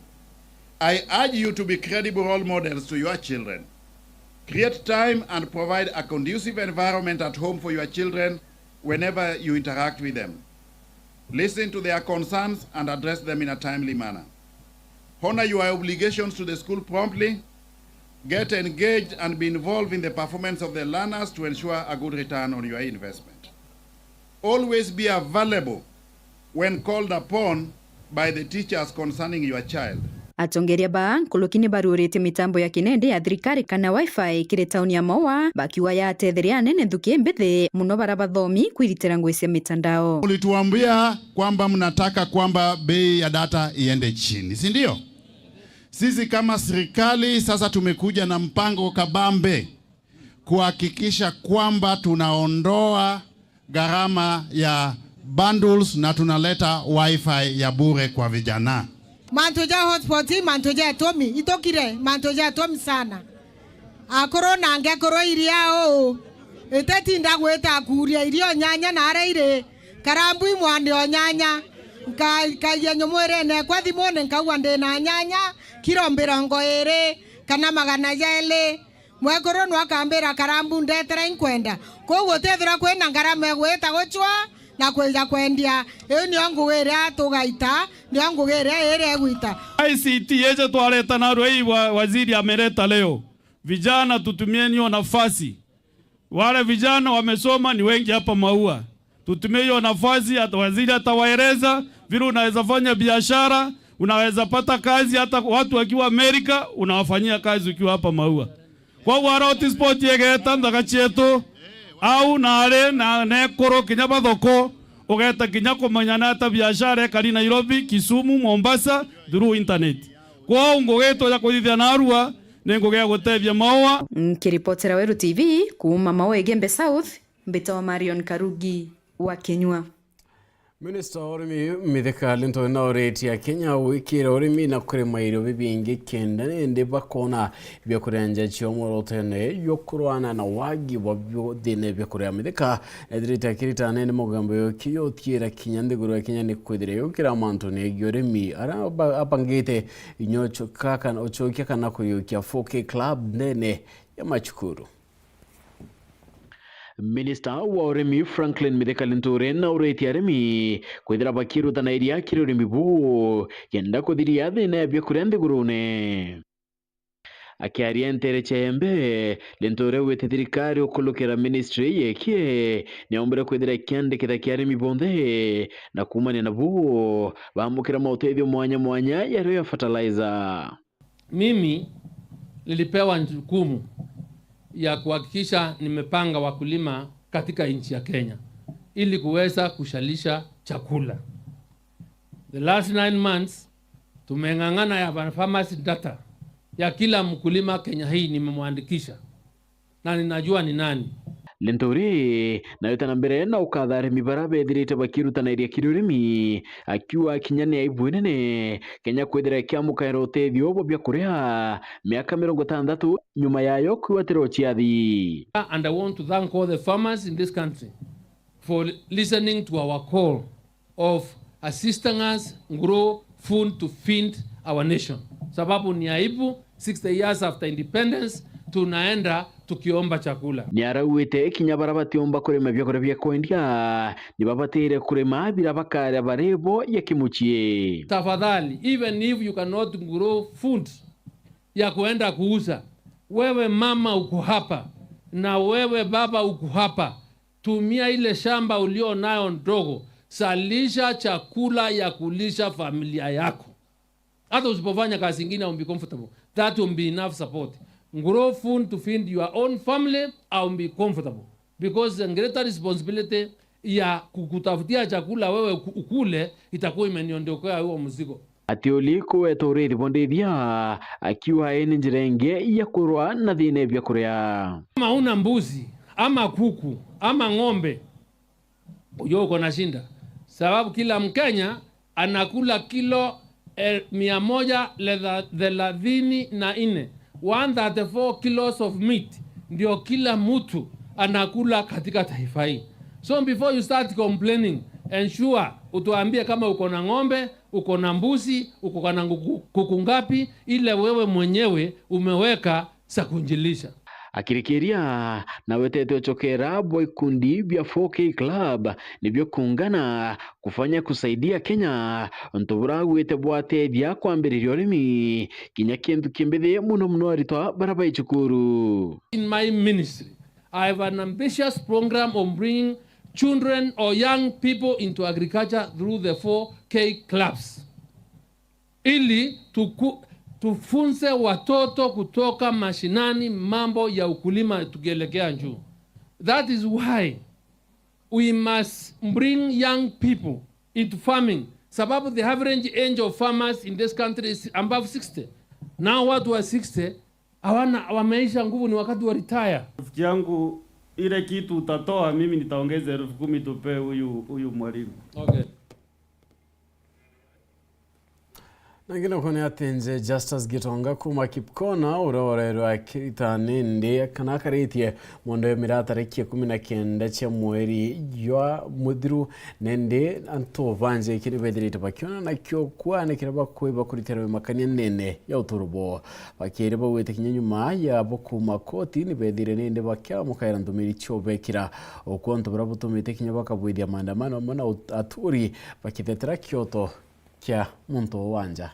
I urge you to be credible role models to your children. Create time and provide a conducive environment at home for your children whenever you interact with them. Listen to their concerns and address them in a timely manner. Honor your obligations to the school promptly. Get engaged and be involved in the performance of the learners to ensure a good return on your investment. Always be available when called upon by the teachers concerning your child. Atongeria ba nkuruki ni baruurite mitambo ya kinende ya thirikari kana Wi-Fi kiri tauni ya Maua, bakiuga yatetheria anene nthuki imbithi muno bara bathomi kwiritira ngugi cia mitandao. Ulituambia kwamba mnataka kwamba bei ya data iende chini, si ndio? Sisi kama serikali sasa tumekuja na mpango kabambe kuhakikisha kwamba tunaondoa gharama ya bundles na tunaleta Wi-Fi ya bure kwa vijana. Mantu ja hotspot, mantu ja tumi, itukire, mantu ja tumi sana. Akuru na ngekuru iria uu, itetinda gwita kuuria irio nyanya na aria iri, karambu imwande o nyanya, nka-, nkaigia nyumwirene kwa thimuni nkauga ndi na nyanya kiro mirongo iri kana magana jairi. Mwekuru nu akambira, "Karambu, ndetere inkwenda." Kwou gutithirwa kwina ngarama igwita gucwa na kwija kwendia. Iu nio ngugi iria tugaita, nio ngugi iria iria igwita. I C T yeje twareta narua hii wa-, waziri ameleta leo. Vijana, tutumieni hiyo nafasi. Wale vijana wamesoma ni wengi hapa Maua. Tutumie hiyo nafasi, hata waziri atawaeleza vile unaweza fanya biashara, unaweza pata kazi, hata watu wakiwa Amerika, unawafanyia kazi ukiwa hapa Maua. Kwou ara hotspot igeta nthaka cietu, au na ari na nekuru kinya bathoko, ugeta kinya kumenya nata biashara ekari Nairobi, Kisumu, Mombasa, through internet. Kwou ngugi itu ya kuthithia narua ni ngugi ya gutethia Maua. Nkiripotera Weru T V kuuma Maua Igembe South, mbitagwa Marion Karugi wa Kinyua. Minista wa urimi Mithika Linturi nauritie Akenya gwikira urimi na kurima irio bibingi kenda nindi bakona biakuria nja cia mworoto ene yo kurwana na wagi bwa bio thiine biakuria. Mithika ethirite akirita anene mugambo yo kiyo thiira kinya nthiguru ya Kenya ni kwithira yukira mantu ni egie urimi ara ba-, abangite inya ucoka kana, ucokia kana kuyukia four K club ndene ya macukuru. Minista wa urimi Franklin Mithika Linturi nauritie arimi kwithira bakirutanagiria kiri urimi buu kenda kuthiria thiina ya biakuria nthigurune. Akiaria nteere cia Embe, Linturi augite thirikari ukulukira ministry yekie niombire kwithira ikiandikitha kia arimi bonthe na kuumania na buu baamukira mautethio mwanya mwanya yario ya fertilizer. Mimi nilipewa jukumu ya kuhakikisha nimepanga wakulima katika nchi ya Kenya ili kuweza kushalisha chakula. The last nine months, tumeng'ang'ana ya farmers data ya kila mkulima Kenya hii nimemwandikisha. Na ninajua ni nani. Linturi nawe ta na mbere na ukatha arimi bara bethirite bakirutaniria kiri urimi, akiuga kinya ni aibu inene Kenya kwithira ikiamukaira utethio bwa biakuria miaka mirongo itantatu nyuma yayo kwigwatirwa ciathi. And I want to thank all the farmers in this country for listening to our call of assisting us grow food to feed our nation. Sababu ni aibu, sixty years after independence, tunaenda tukiomba chakula. Ni arauite kinya bara batiumba kurima biakuria bia kwendia, ni babatire kurima bira bakaria bari bo ya kimucii. Tafadhali, even if you cannot grow food ya kuenda kuuza, wewe mama uko hapa, na wewe baba uko hapa, tumia ile shamba ulio nayo ndogo, zalisha chakula ya kulisha familia yako. Hata usipofanya kazi ingine, I will be comfortable. That will be enough support. Grow food to feed your own family, I will be comfortable. Because the greater responsibility ya kukutafutia chakula wewe uku-, ukule, itakuwa imeniondokea huo mzigo. Atioli kuweta urithi bwa ndithia, akiuga ii ni njira ingi ya kurwa na thina ya biakuria. Kama una mbuzi, ama kuku, ama ng'ombe, uyo uko na shinda. Sababu kila Mkenya anakula kilo, eh, mia moja thelathini na nne, one thirty-four kilos of meat, ndio kila mtu anakula katika taifa hii. So before you start complaining, ensure utuambie kama uko na ng'ombe, uko na mbuzi, uko na nguku-, kuku ngapi, ile wewe mwenyewe umeweka za kujilisha. Akirikiria, nawetete ucokera bwa ikundi bia four K Club nibio kuungana kufanya kusaidia Kenya, untu buragwite bwatethia kwambiriria urimi, kinya kintu kimbithi muno muno aritwa bara bai cukuru. In my ministry, I have an ambitious program of bringing children or young people into agriculture through the four K clubs. Ili tuku-, tufunze watoto kutoka mashinani mambo ya ukulima tukielekea juu. That is why we must bring young people into farming. Sababu the average age of farmers in this country is above sixty. Now watu wa sixty hawana, wameisha nguvu, ni wakati wa retire. Rafiki yangu, ile kitu utatoa, mimi nitaongeza elfu kumi tupee huyu, huyu mwalimu. Okay. Na ngi nakwo ni ati nje Justus Gitonga kuuma Kipkona, uria worairwe akirita nindi kana akaritie mondo ya miraa tariki ikumi na kenda cia mweri jwa muthiru, nindi antu banje iki ni bethirite bakiona nakio kwana kiria bakwi bakurita imakania nene ya uturo bwao. Bakiiri baugite kinya nyuma ya bo kuuma koti ni bethire nindi bakiamukaira ntumiri cio bekira. Ukwonto buria butumite kinya bakabwithia maandamano amwe na ut-, aturi bakithetera kioto kia muntu uu wa nja.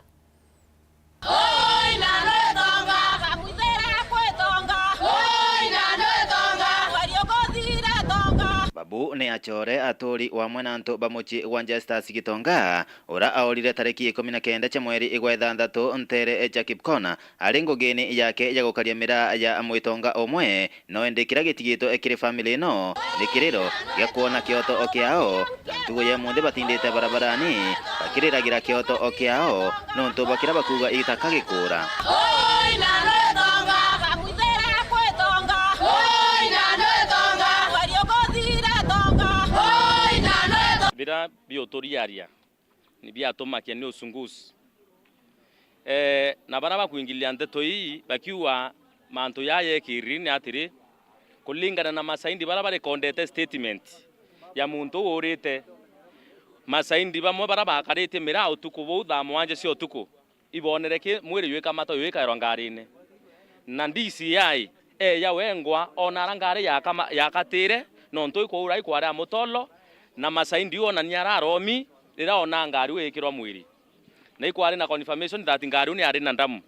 Oi, nano itonga, kakwithira kwitonga. Oi, nano itonga, wariokothire tonga. Babu ni acore aturi wamwe na antu ba mucii gwa Justus Gitonga, ura aorire tariki ikumi na kenda cia mweri igwa ithanthatu ntere ja Kipkona, ari ngugini yake ya gukaria miraa ya mwitonga umwe. No indi kiria gitigitwe kiri family ino ni kiriro gia kwona kioto o kiao, na ntugu ya imunthi batindite barabarani bakiriragira kioto o kiao, nontu bwa kiria bakuuga igitaka gikuura. Oi, nano itonga, kakwithira kwitonga. Oi, nano itonga, wariokothire tonga. Oi, nano itonga. Biria biuturiaria ni biatumakia ni uchunguzi. Eh, na baria bakwingiliria nteto ii bakiuga mantu jaa jekiriri ni atiri, kulingana na masaindi baria barekondete statement ya muntu uu urite, masaindi bamwe baria bakaritie miraa utuku buu thaa mwanja cia utuku, ibonere ki mwiri jwikamatwa jwikairwa ngarine. Na D C I eeja wengwa, oona ara ngari yakama-, yakatire, nontu ikwaura ikwari a mutolo, na masaindi onania araromi riria oona ngari iu ikirwa mwiri. Na ikwari na confirmation that ngari iu ni yari na ndamu.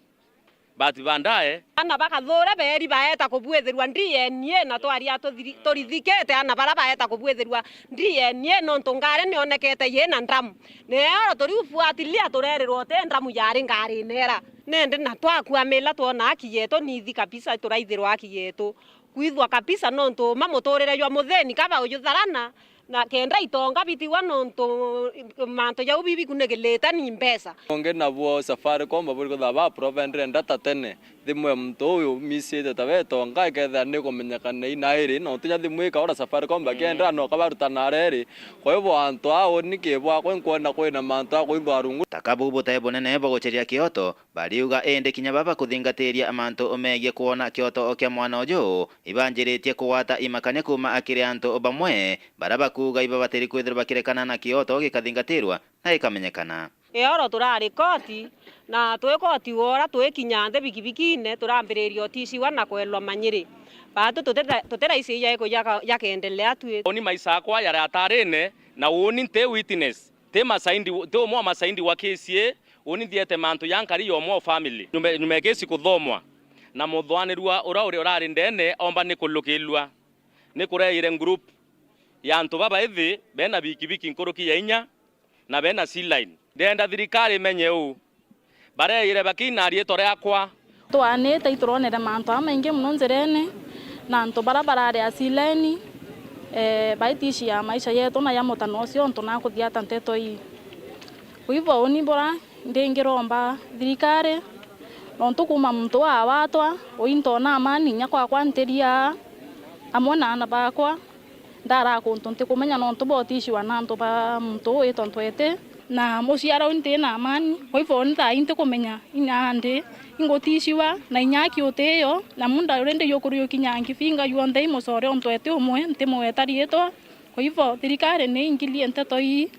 But baadaye, ana bakathure beeri baeta kubwithirwa D N A, na twaria tuthiri-, turithikite ana baria baeta kubwithirwa D N A, nontu ngari nionekete yina ndamu. Neero turiufuatilia tureerirwa uti ndamu yari ngarine era. Nindi na twakwamila twona aki yetu nithi kabisa, turaithirwa aki yetu. Kwithwa kabisa nontu uma muturire jwa muthini kaba ujutharana, Na kenda itonga bitigwa nontu mantu jau bibikunigirite ni mbeca. Ungi nabuo Safaricom buri kwithirwa ba provide data tene. Thimu ya muntu uyu micite ta betonga ikethira nikumenyekana ina iri, nontu nya thimu ikaura Safaricom bakiendera no kabarutana areri. Kwa hivyo antu aa uni ki bwakwa inkwona kwina mantu a kuithwa rungu. Ta kabu butee bunene bwa guceria kioto, bariuga indi kinya baba kuthingatiria mantu megie kwona kioto kia mwana uju, ibanjiritie kugwata imakania kuuma akiri antu bamwe baria bakuuga ibabatiri kwithirwa bakirekana na kioto gikathingatirwa na gikamenyekana. Eoro turari koti, na twi koti wora twikinya nthi bikibikine, turambiriria uticiwa na kwelwa manyiri. Batu tutira-, tutiraiciria iku jaka-, jakendelea twi. Uni maisha akwa yari atarine, na uni nti witness, nti masaindi, nti umwe wa masaindi wa kesi ii, uni nthiete mantu ja nkari ya umwe o family. Nyuma, nyuma ya kesi kuthomwa, na muthwanirua uria uri urari ndene omba ni kulukilua, ni kureire group ya antu babaithi bena bikibiki nkuruki ya inya, na bena C-line. Ndenda thirikari imenye uu. Bareire bakiina riitwa riakwa. Twaanite ituronere mantu jamaingi mono njirene, na antu baria barari a C-line, eh, baitishia maisha yetu na ya mutano ucio untu nakuthiata nteto ii. Kwivo uni bura ndingiromba thirikari, nontu kuuma muntu uu awatwa, ui ntoona amani inya kwakwa ntiria amwe na aana bakwa. Ndara kuntu ntikumenya nontu bwa utishiwa na antu ba muntu uu witwa Ntwete. Na muciara uu nti na amani, kwa hivyo ni thaa ii ntikumenya inya ndi ingutishwa na inya aki utiyo, na muunda uria ndi yukuriukinya ngifinga yuonthe i mucore o Ntwete umwe, ntimugweta riitwa. Kwa hivyo thirikari ni ingirie nteto ii,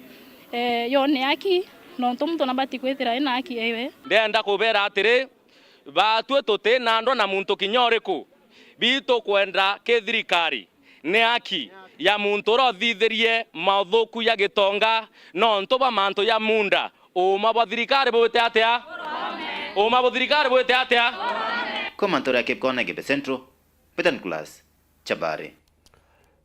eh, yone aki, nontu muntu nabati kwithira ena aki ewe. Ndenda kubera atiri, baatwi tuti na ndwa na muntu kinya uriku, bitu kwenda ki thirikari. Ni aki ya muntu uria uthithirie mauthuku ya gitonga nontu bwa mantu ja muunda. Uuma bwa thirikari bwite atia? Uuma bwa thirikari bwite atia? Kuuma ntura ya Kipkone, Igembe Central, Mbita Nicholas Chabari.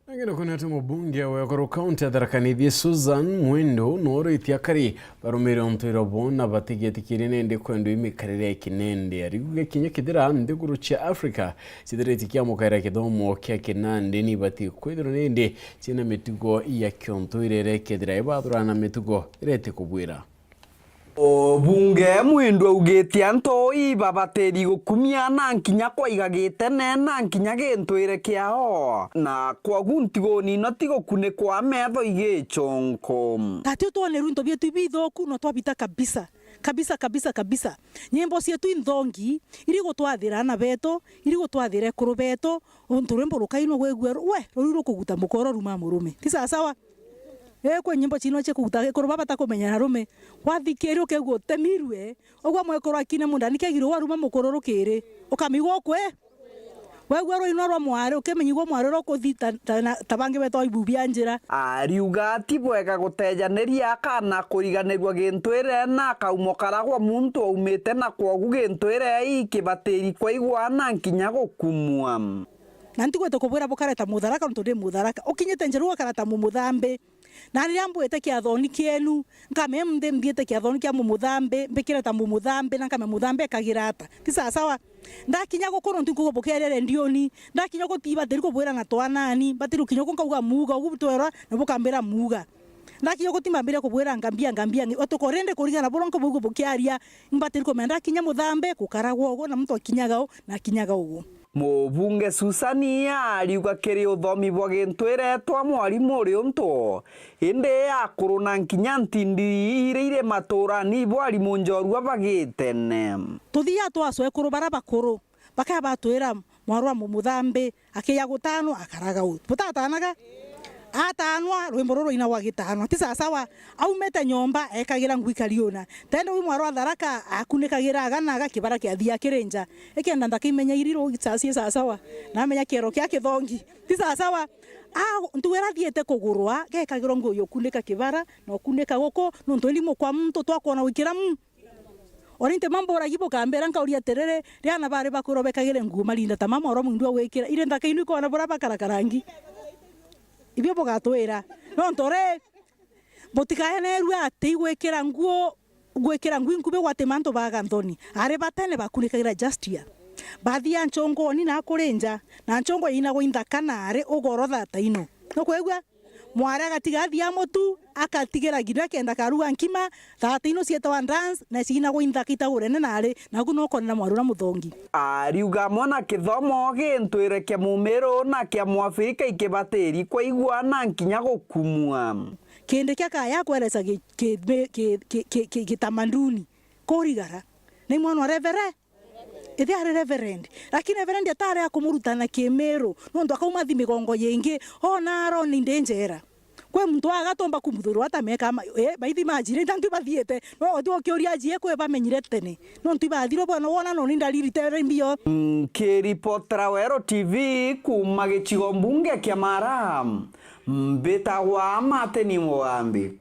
Nangina kunete mubunge wa Ekuru kaunti ya Tharaka Nithi Susan Mwindu nooritie akari barumire untu irobo na batigetikirie nindi kwendwa imikarire ya kinende. Ariuga kinya kethira nthiguru cia Africa cithiritie kiamukaira kithomo kia kinandi, ni ibati kwithirwa nindi ciina mitugo ya kiontu iria irekethira ibathurana na mitugo iria itikubwira. O bunge Mwindu augite antu ibabatiri gukumia na nkinya kwaiga gitene na nkinya gintwire kiao, na kwogu ntiguni ino ti gukunikwa metho igichonko. Tati utwoneru into bietu ibithuku no twabita kabisa, kabisa, kabisa, kabisa. Nyimbo cietu inthongi iri gutwathira ana betu, iri gutwathira ekuru betu, untu rwimbo rukainwa gwegua ru-, we, ruri rukuguta mukoro ruma murume. Ti sawa sawa? Ee, kwi nyimbo ciinwa cia kuguta gikuru baba batakumenyera rume. Wathikiri ukegua utemirue, ugwa mwekuru akine munda nikegirwe waruma mukuru rukiri. Ukamigwa ukwe. Wegua rwinwa rwa mwari, ukimenyigwa mwari uria ukuthi ta, ta, na, ta bangi betwa ibu bia njira. Ariuga ti bwega gutejaniria kana kuriganirua gintwire na kaumo karagwa muntu aumite na kwogu gintwire ikibatiri kwaigwa na nkinya gukumua. Na ntigwete kubwira bukare ta mutharaka, nontu ndi mutharaka. Ukinyite njira ugakara ta mumuthambi. Na riria mbwite kiathoni kienu, nkamenya nthi nthiite kiathoni kia mumuthambi, mbikire ta mumuthambi, na nkamenya muthambi ekagira ata. Ti sawa sawa? Ndakinya guku nontu nkuuga bukeria rendioni, ndakinya guku tibatiri kubwira na twanani, mbatiri kinya guku nkauga muuga, ugu butwerwa, na bukambira muuga. Ndakinya guku timbambiria kubwira ngambia, ngambia, ngi-, utuko rindi kurigana buria nkubuigua bukiaria, imbatiri kumenya ndakinya muthambi, gukaragwa ugu, na muntu akinyaga u, na akinyaga ugu. Mubunge Susani ariuga kiri uthomi bwa gintwire twa mwarimu uri untu, indi akuru na nkinya ntindi iria iri maturani bwarimu njorua bagitene. Tuthia twa acwekuru baria bakuru, bakaya batwira mwarwa mumuthambi, akiya gutanwa, akaraga u. Butatanaga? Atanwa, rwimbo ruru rwainagwa gitanwa. Ti sawa sawa? Aumite nyomba, ekagira ngui kariuna. Tende wi mwaro atharaka, akunikagira agana, agakibara kiathia kiri nja. Ikenda ndakimenya iri ru-, saa cie sawa sawa. Namenya kiero kia kithongi. Ti sawa sawa? A, ntugu iria athiite kugurwa, gekagirwa nguu yukunika kibara, na ukunika guku, nontu indi mukwa muntu twakwona gwikira mu. Ori nti mamburagia bukambira, nkauria atiriri, riana bari bakwirwa bekagire nguu marinda ta mama uria mwindu agwikira, iri nthaka inu ikona buria bakarakara ngi. Ibio bugatwira. Nontu ri, butikaenerue ati igwikira nguu, gwikira nguu inkubi gwati mantu baga nthoni. Ari batene bakunikagira just here. Bathia nchongoni na kuri nja, na nchongo yainagwa inthaka na ari ugoro thata ino. Nukwigua? Mwari agatiga athia mutu, akatigira nginya kenda karuga nkima, thaata ino cietawa dance, na ciinagwa inthaka itagurene nari, naku no ukonera mwari uria muthongi. Ariuga amwe na kithomo gintwire kia mumiru na kia mwafrika ikibatiri kwaigua na nkinya gukumua. Kindi kia kaya kweresa ki-, ki-, ki-, ki-, ki-, ki-, kitamaduni, kurigara. Ni mwana wa revere? Ithi ari reverend. Lakini reverend atari akumuruta na kimiru, nontu akauma thi migongo yingi, ona aroni ndi njera. Kwi muntu agatomba kumuthurwa ata meka ma-, eh, baithi majire, ntantwi bathiete. No, uti ukiuria ajie kwi bamenyire tene. Nontu ibathirwe bwana, wona noni ndariri tere mbio. Nkiripotera Weru T V kuuma gicigo mbunge kia Mara, mbitagwa Martin Mugambi.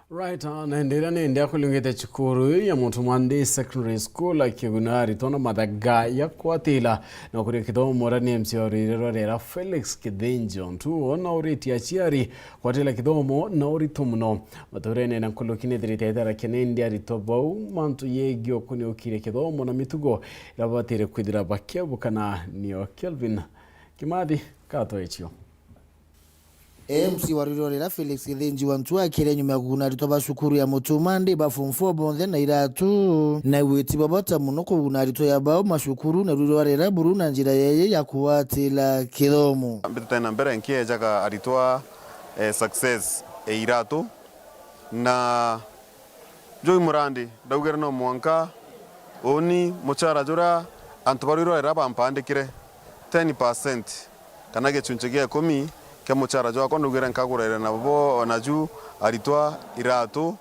Right, ah, na ndiria nindi akulungite cukuru ya Muntu Mwandi Secondary School akiguna aritwa na mathaga ya kwatila na kuria kithomo uria ni M C wa rwiri rwa riera Felix Kithinji. Ontu ona uritie aciari kwatila kithomo na urito muno. Maturene na nkuluki nithirite itharakia nindi aritwa bau mantu yegio kuniukiria kithomo na mitugo ira babatire kwithira bakiebukana nio. Kelvin Kimathi katwaichio. M C wa rwiri rwa riera Felix Kithinji wa Ntua akiria nyuma ya kuguna aritwa ba cukuru ya Mutumandi ba form four bonthe na iratu. Na igwiti bwa bata muno kuguna aritwa ya bao macukuru na rwiri rwa riera buru na njira yeye ya kuwatila kithomo. Mbitite na mbere nkiejaga aritwa, eh, success e iratu na Joy Murandi, ndaugire no mwanka uni muchara juria antu ba rwiri rwa riera bampandikire, ten percent, kana gichunchi gia ikumi kia muchara jwakwa, ndaugire nkagurire nabo onaju aritwa iratu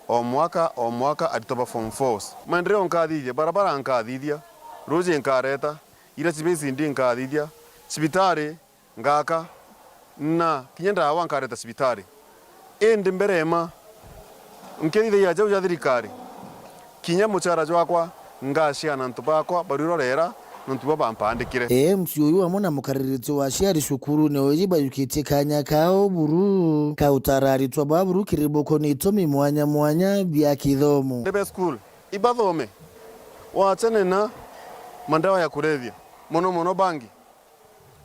o mwaka, o mwaka aritwa ba form fours. Maendeleo nkathithia, barabara nkathithia, ruji nkareta, ira cibisi ndi nkathithia, cibitari ngaka, na kinya ndawa nkareta cibitari. Indi mbere ma nkithithagia jau ja thirikari, kinya muchara jwakwa ngacia na antu bakwa barurorera nontu bwa bampandikire. M C uyu amwe na mukaririti wa aciari cukurune uji bayukitie kanya kao buru ka utara aritwa ba buru kiri boko ni itumi mwanya mwanya bia kithomo. Ndebe school, ibathome, wachane na mandawa ya kulevya, mono mono bangi.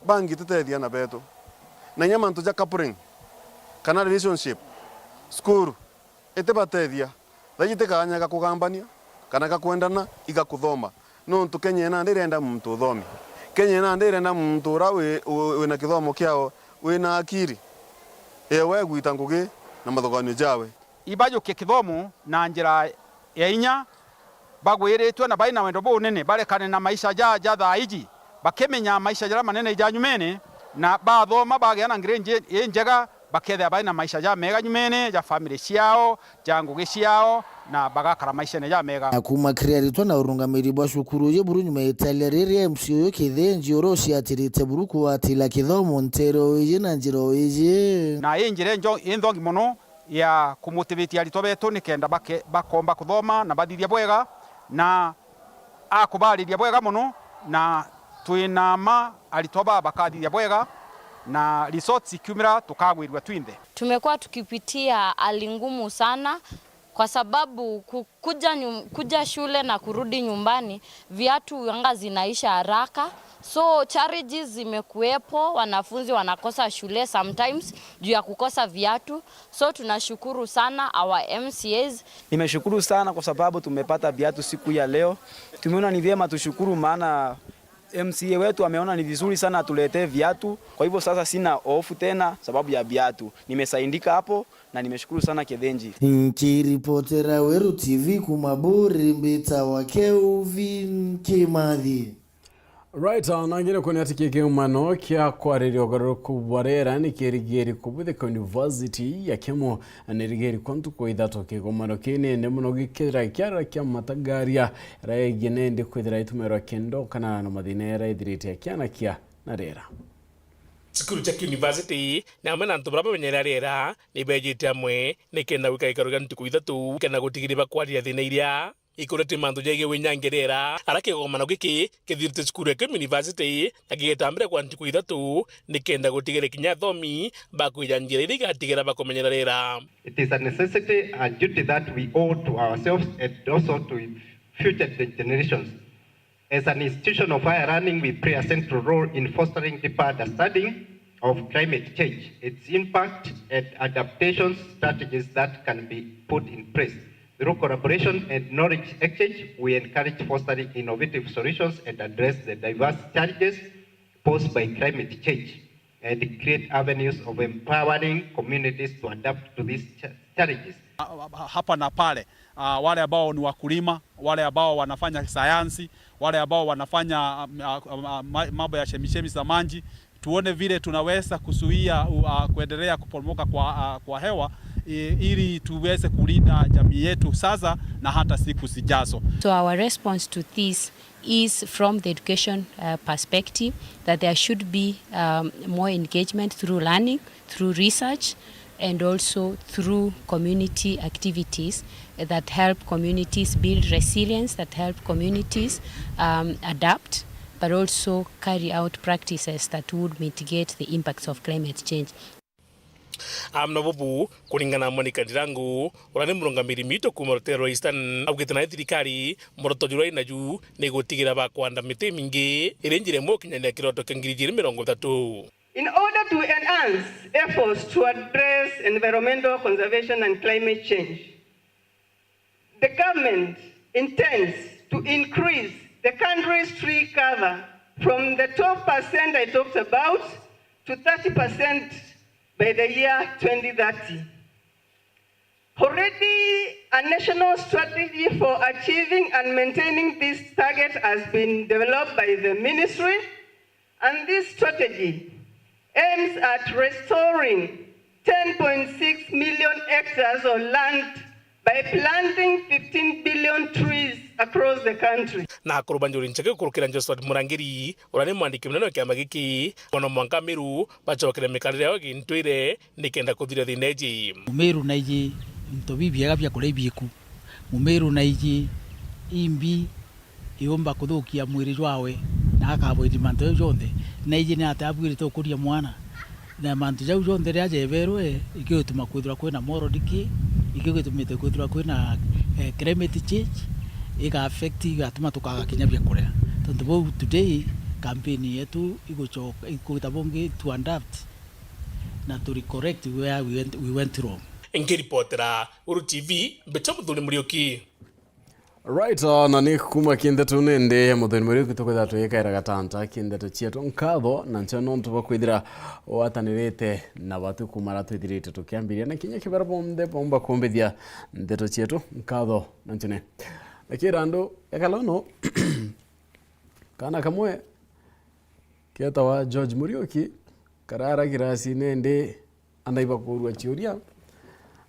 Bangi ititethia ana betu. Na inya mantu ja coupling, kana relationship, cukuru, itibatethia. Thaiji ti kaanya ga kugambania, kana ga kwendana, iga kuthoma. Nontu Kenya ina ndirenda muntu uthomi. Kenya ina ndirenda muntu ura wi, wi, wina kithomo kiao, wina akiri. Ewe gwita ngugi na mathuganio jawe. Ibajukie kithomo na njira ya inya, bagwiritue na bai na wendo bunene, barekane na maisha ja, ja thaa iji, bakimenya maisha jaria manene ja nyumene, na bathoma, bagea na ngira inje-, injega, bakethira bai na maisha ja mega nyumene, ja family ciao, ja ngugi ciao, na bagakara maishene ja mega. Na kuuma kiri aritwa na urungamiri bwa cukuru uyu buru nyuma ya italia riria M C uyu Kithinji uria uciatirite buru kuwatila kithomo ntere o iji na njira o iji. Na i njira injo-, inthongi mono, ya kumutivithia aritwa betu nikenda bake-, bakomba kuthoma na bathithia bwega, na akubariria bwega mono, na twina ma aritwa baa bakathithia bwega, na results ikiumira tukagwirua twinthe. Tumekuwa tukipitia hali ngumu sana kwa sababu ku-, kuja nyum-, kuja shule na kurudi nyumbani, viatu huanga zinaisha haraka. So challenges zimekuwepo, wanafunzi wanakosa shule sometimes juu ya kukosa viatu. So tunashukuru sana our M C As. Nimeshukuru sana kwa sababu tumepata viatu siku ya leo. Tumeona ni vyema tushukuru, maana M C A wetu ameona ni vizuri sana atuletee viatu. Kwa hivyo sasa sina hofu tena sababu ya viatu. Nimesaidika hapo na nimeshukuru sana Kithinji. Nkiripotera Weru T V kuuma Buri, mbitawa Kelvin Kimathi. Right, ah, nangire kwona ati kigomano kia kwariria ugaruruku bwa riera ni kirigiri kubuthika University ya Kemu, na ni rigiri kwa ntuku ithatu. Kigomano kii ni nene mono gikithira kiara kia matagaria, ira igie nendi kwithira itumirwa kindo kana na mathina ira ithirite akianakia na riera. Cukuru cia kiunivasiti na amwe na antu baria bamenyera riera ni bejite amwe nikenda gwika gikaro gia ntuku ithatu, kenda gutigiria bakwariria thina iria ikurete mantu jegie winyange riera. Ara kigomano giki kithirite cukuru ya Kemu University na gigetambira kwa ntuku ithatu nikenda gutigira kinya athomi bakwija njira iria igatigira bakumenyera riera. It is a necessity and duty that we owe to ourselves and also to future generations. As an institution of higher learning, we play a central role in fostering deeper understanding of climate change, its impact, and adaptation strategies that can be put in place. Through collaboration and knowledge exchange, we encourage fostering innovative solutions and address the diverse challenges posed by climate change and create avenues of empowering communities to adapt to these cha-, challenges. Ha-, ha-, hapa na pale, ah, wale ambao ni wakulima, wale ambao wanafanya sayansi, wale ambao wanafanya, ah, ah, ah, ma-, mambo ya chemichemi za maji, tuone vile tunaweza kuzuia, uh, kuendelea kuporomoka kwa, uh, kwa hewa, i-, ili tuweze kulinda jamii yetu sasa na hata siku zijazo. So our response to this is from the education, uh, perspective, that there should be, um, more engagement through learning, through research, and also through community activities that help communities build resilience, that help communities, um, adapt, but also carry out practices that would mitigate the impacts of climate change. Amna bubu, kuringana na Monica Ndirangu, uria ni murungamiri mitu kuuma rutere rwa Eastern, augite nayo thirikari, muoroto juria inaju ni gutigira bakwanda miti imingi, iri njira imwe gukinyania kiroto kia ngiri ijiri mirongo ithatu. In order to enhance efforts to address environmental conservation and climate change, the government intends to increase the country's tree cover from the twelve percent I talked about to thirty percent by the year twenty thirty. Already, a national strategy for achieving and maintaining this target has been developed by the ministry, and this strategy aims at restoring ten point six million hectares of land by planting fifteen billion trees across the country. Na akuru ba Njuri Ncheke gukurukira Josephat Murangiri, uria ni mwandiki munene wa kiama giki, ona mwanka Meru bacokere mikarire yao gintwire nikenda kuthiria thina iji. Mumiru naiji into bibiega bia kuria ibiku. Mumiru naiji imbi iumba kuthukia mwiri jwawe na akavoid mantu jau jonthe. Naiji ni atia abuirite ukuria mwana? Na mantu jau jonthe riria jeberwe, ikigituma kwithirwa kwina moral decay, ikigitumite kwithirwa kwina, eh, climate change, iga affect, igatuma tukaga kinya bia kuria. Tontu bau today, campaign yetu igucoka, igwita bungi to adapt na to recorrect where we went, we went wrong. Nkiripotera Uru T V, mbita Muthuri Muriuki. Right, uh, na ni kuma kindeto nende Muthuri Muriuki tukwithira tuyikaira gatanta kindeto cietu. Nkatho na nchio nontu bwa kwithira watanirite na batu kuma ra twithirite tukiambiria na kinya kibera bonthe baumba kumbithia ndeto cietu. Nkatho na nchio ni. Lakini randu ekalono kana kamwe ketawa George Muriuki karara kirasine ndi andaiba kuurua ciuria,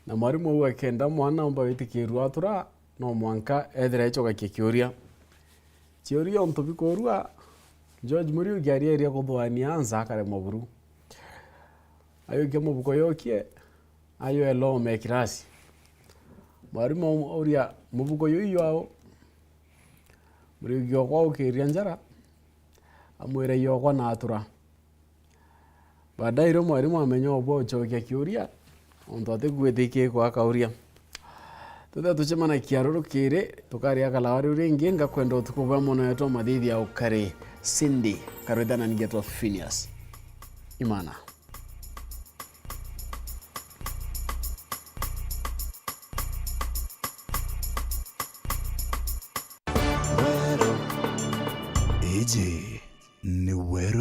na mwarimu au akenda mwana aumba witikirua atura, no mwanka ethira ecogakia kiuria. Ciuria untu bikuurua, George Muriuki arieria kuthwania ansa akaremwa buru. Ayukia mubuko yokie, ayo elome kirasi. Mwarimu auria, "Mubuko yu iywaau?" Muriuki okwa aukiria njara, amwira, "Iyokwa na atura." Baadaye rio mwarimu amenya obwa ucokia kiuria, untu atigwitikia ikwa akauria. Tuthe tucemanagia ruru kiri, tukaria kalawa riu ringi, ngakwenda utuku bwa mono yetu mathithia ukari Cindy, karwithana ningetwa Phineas. Imana. Iji ni Weru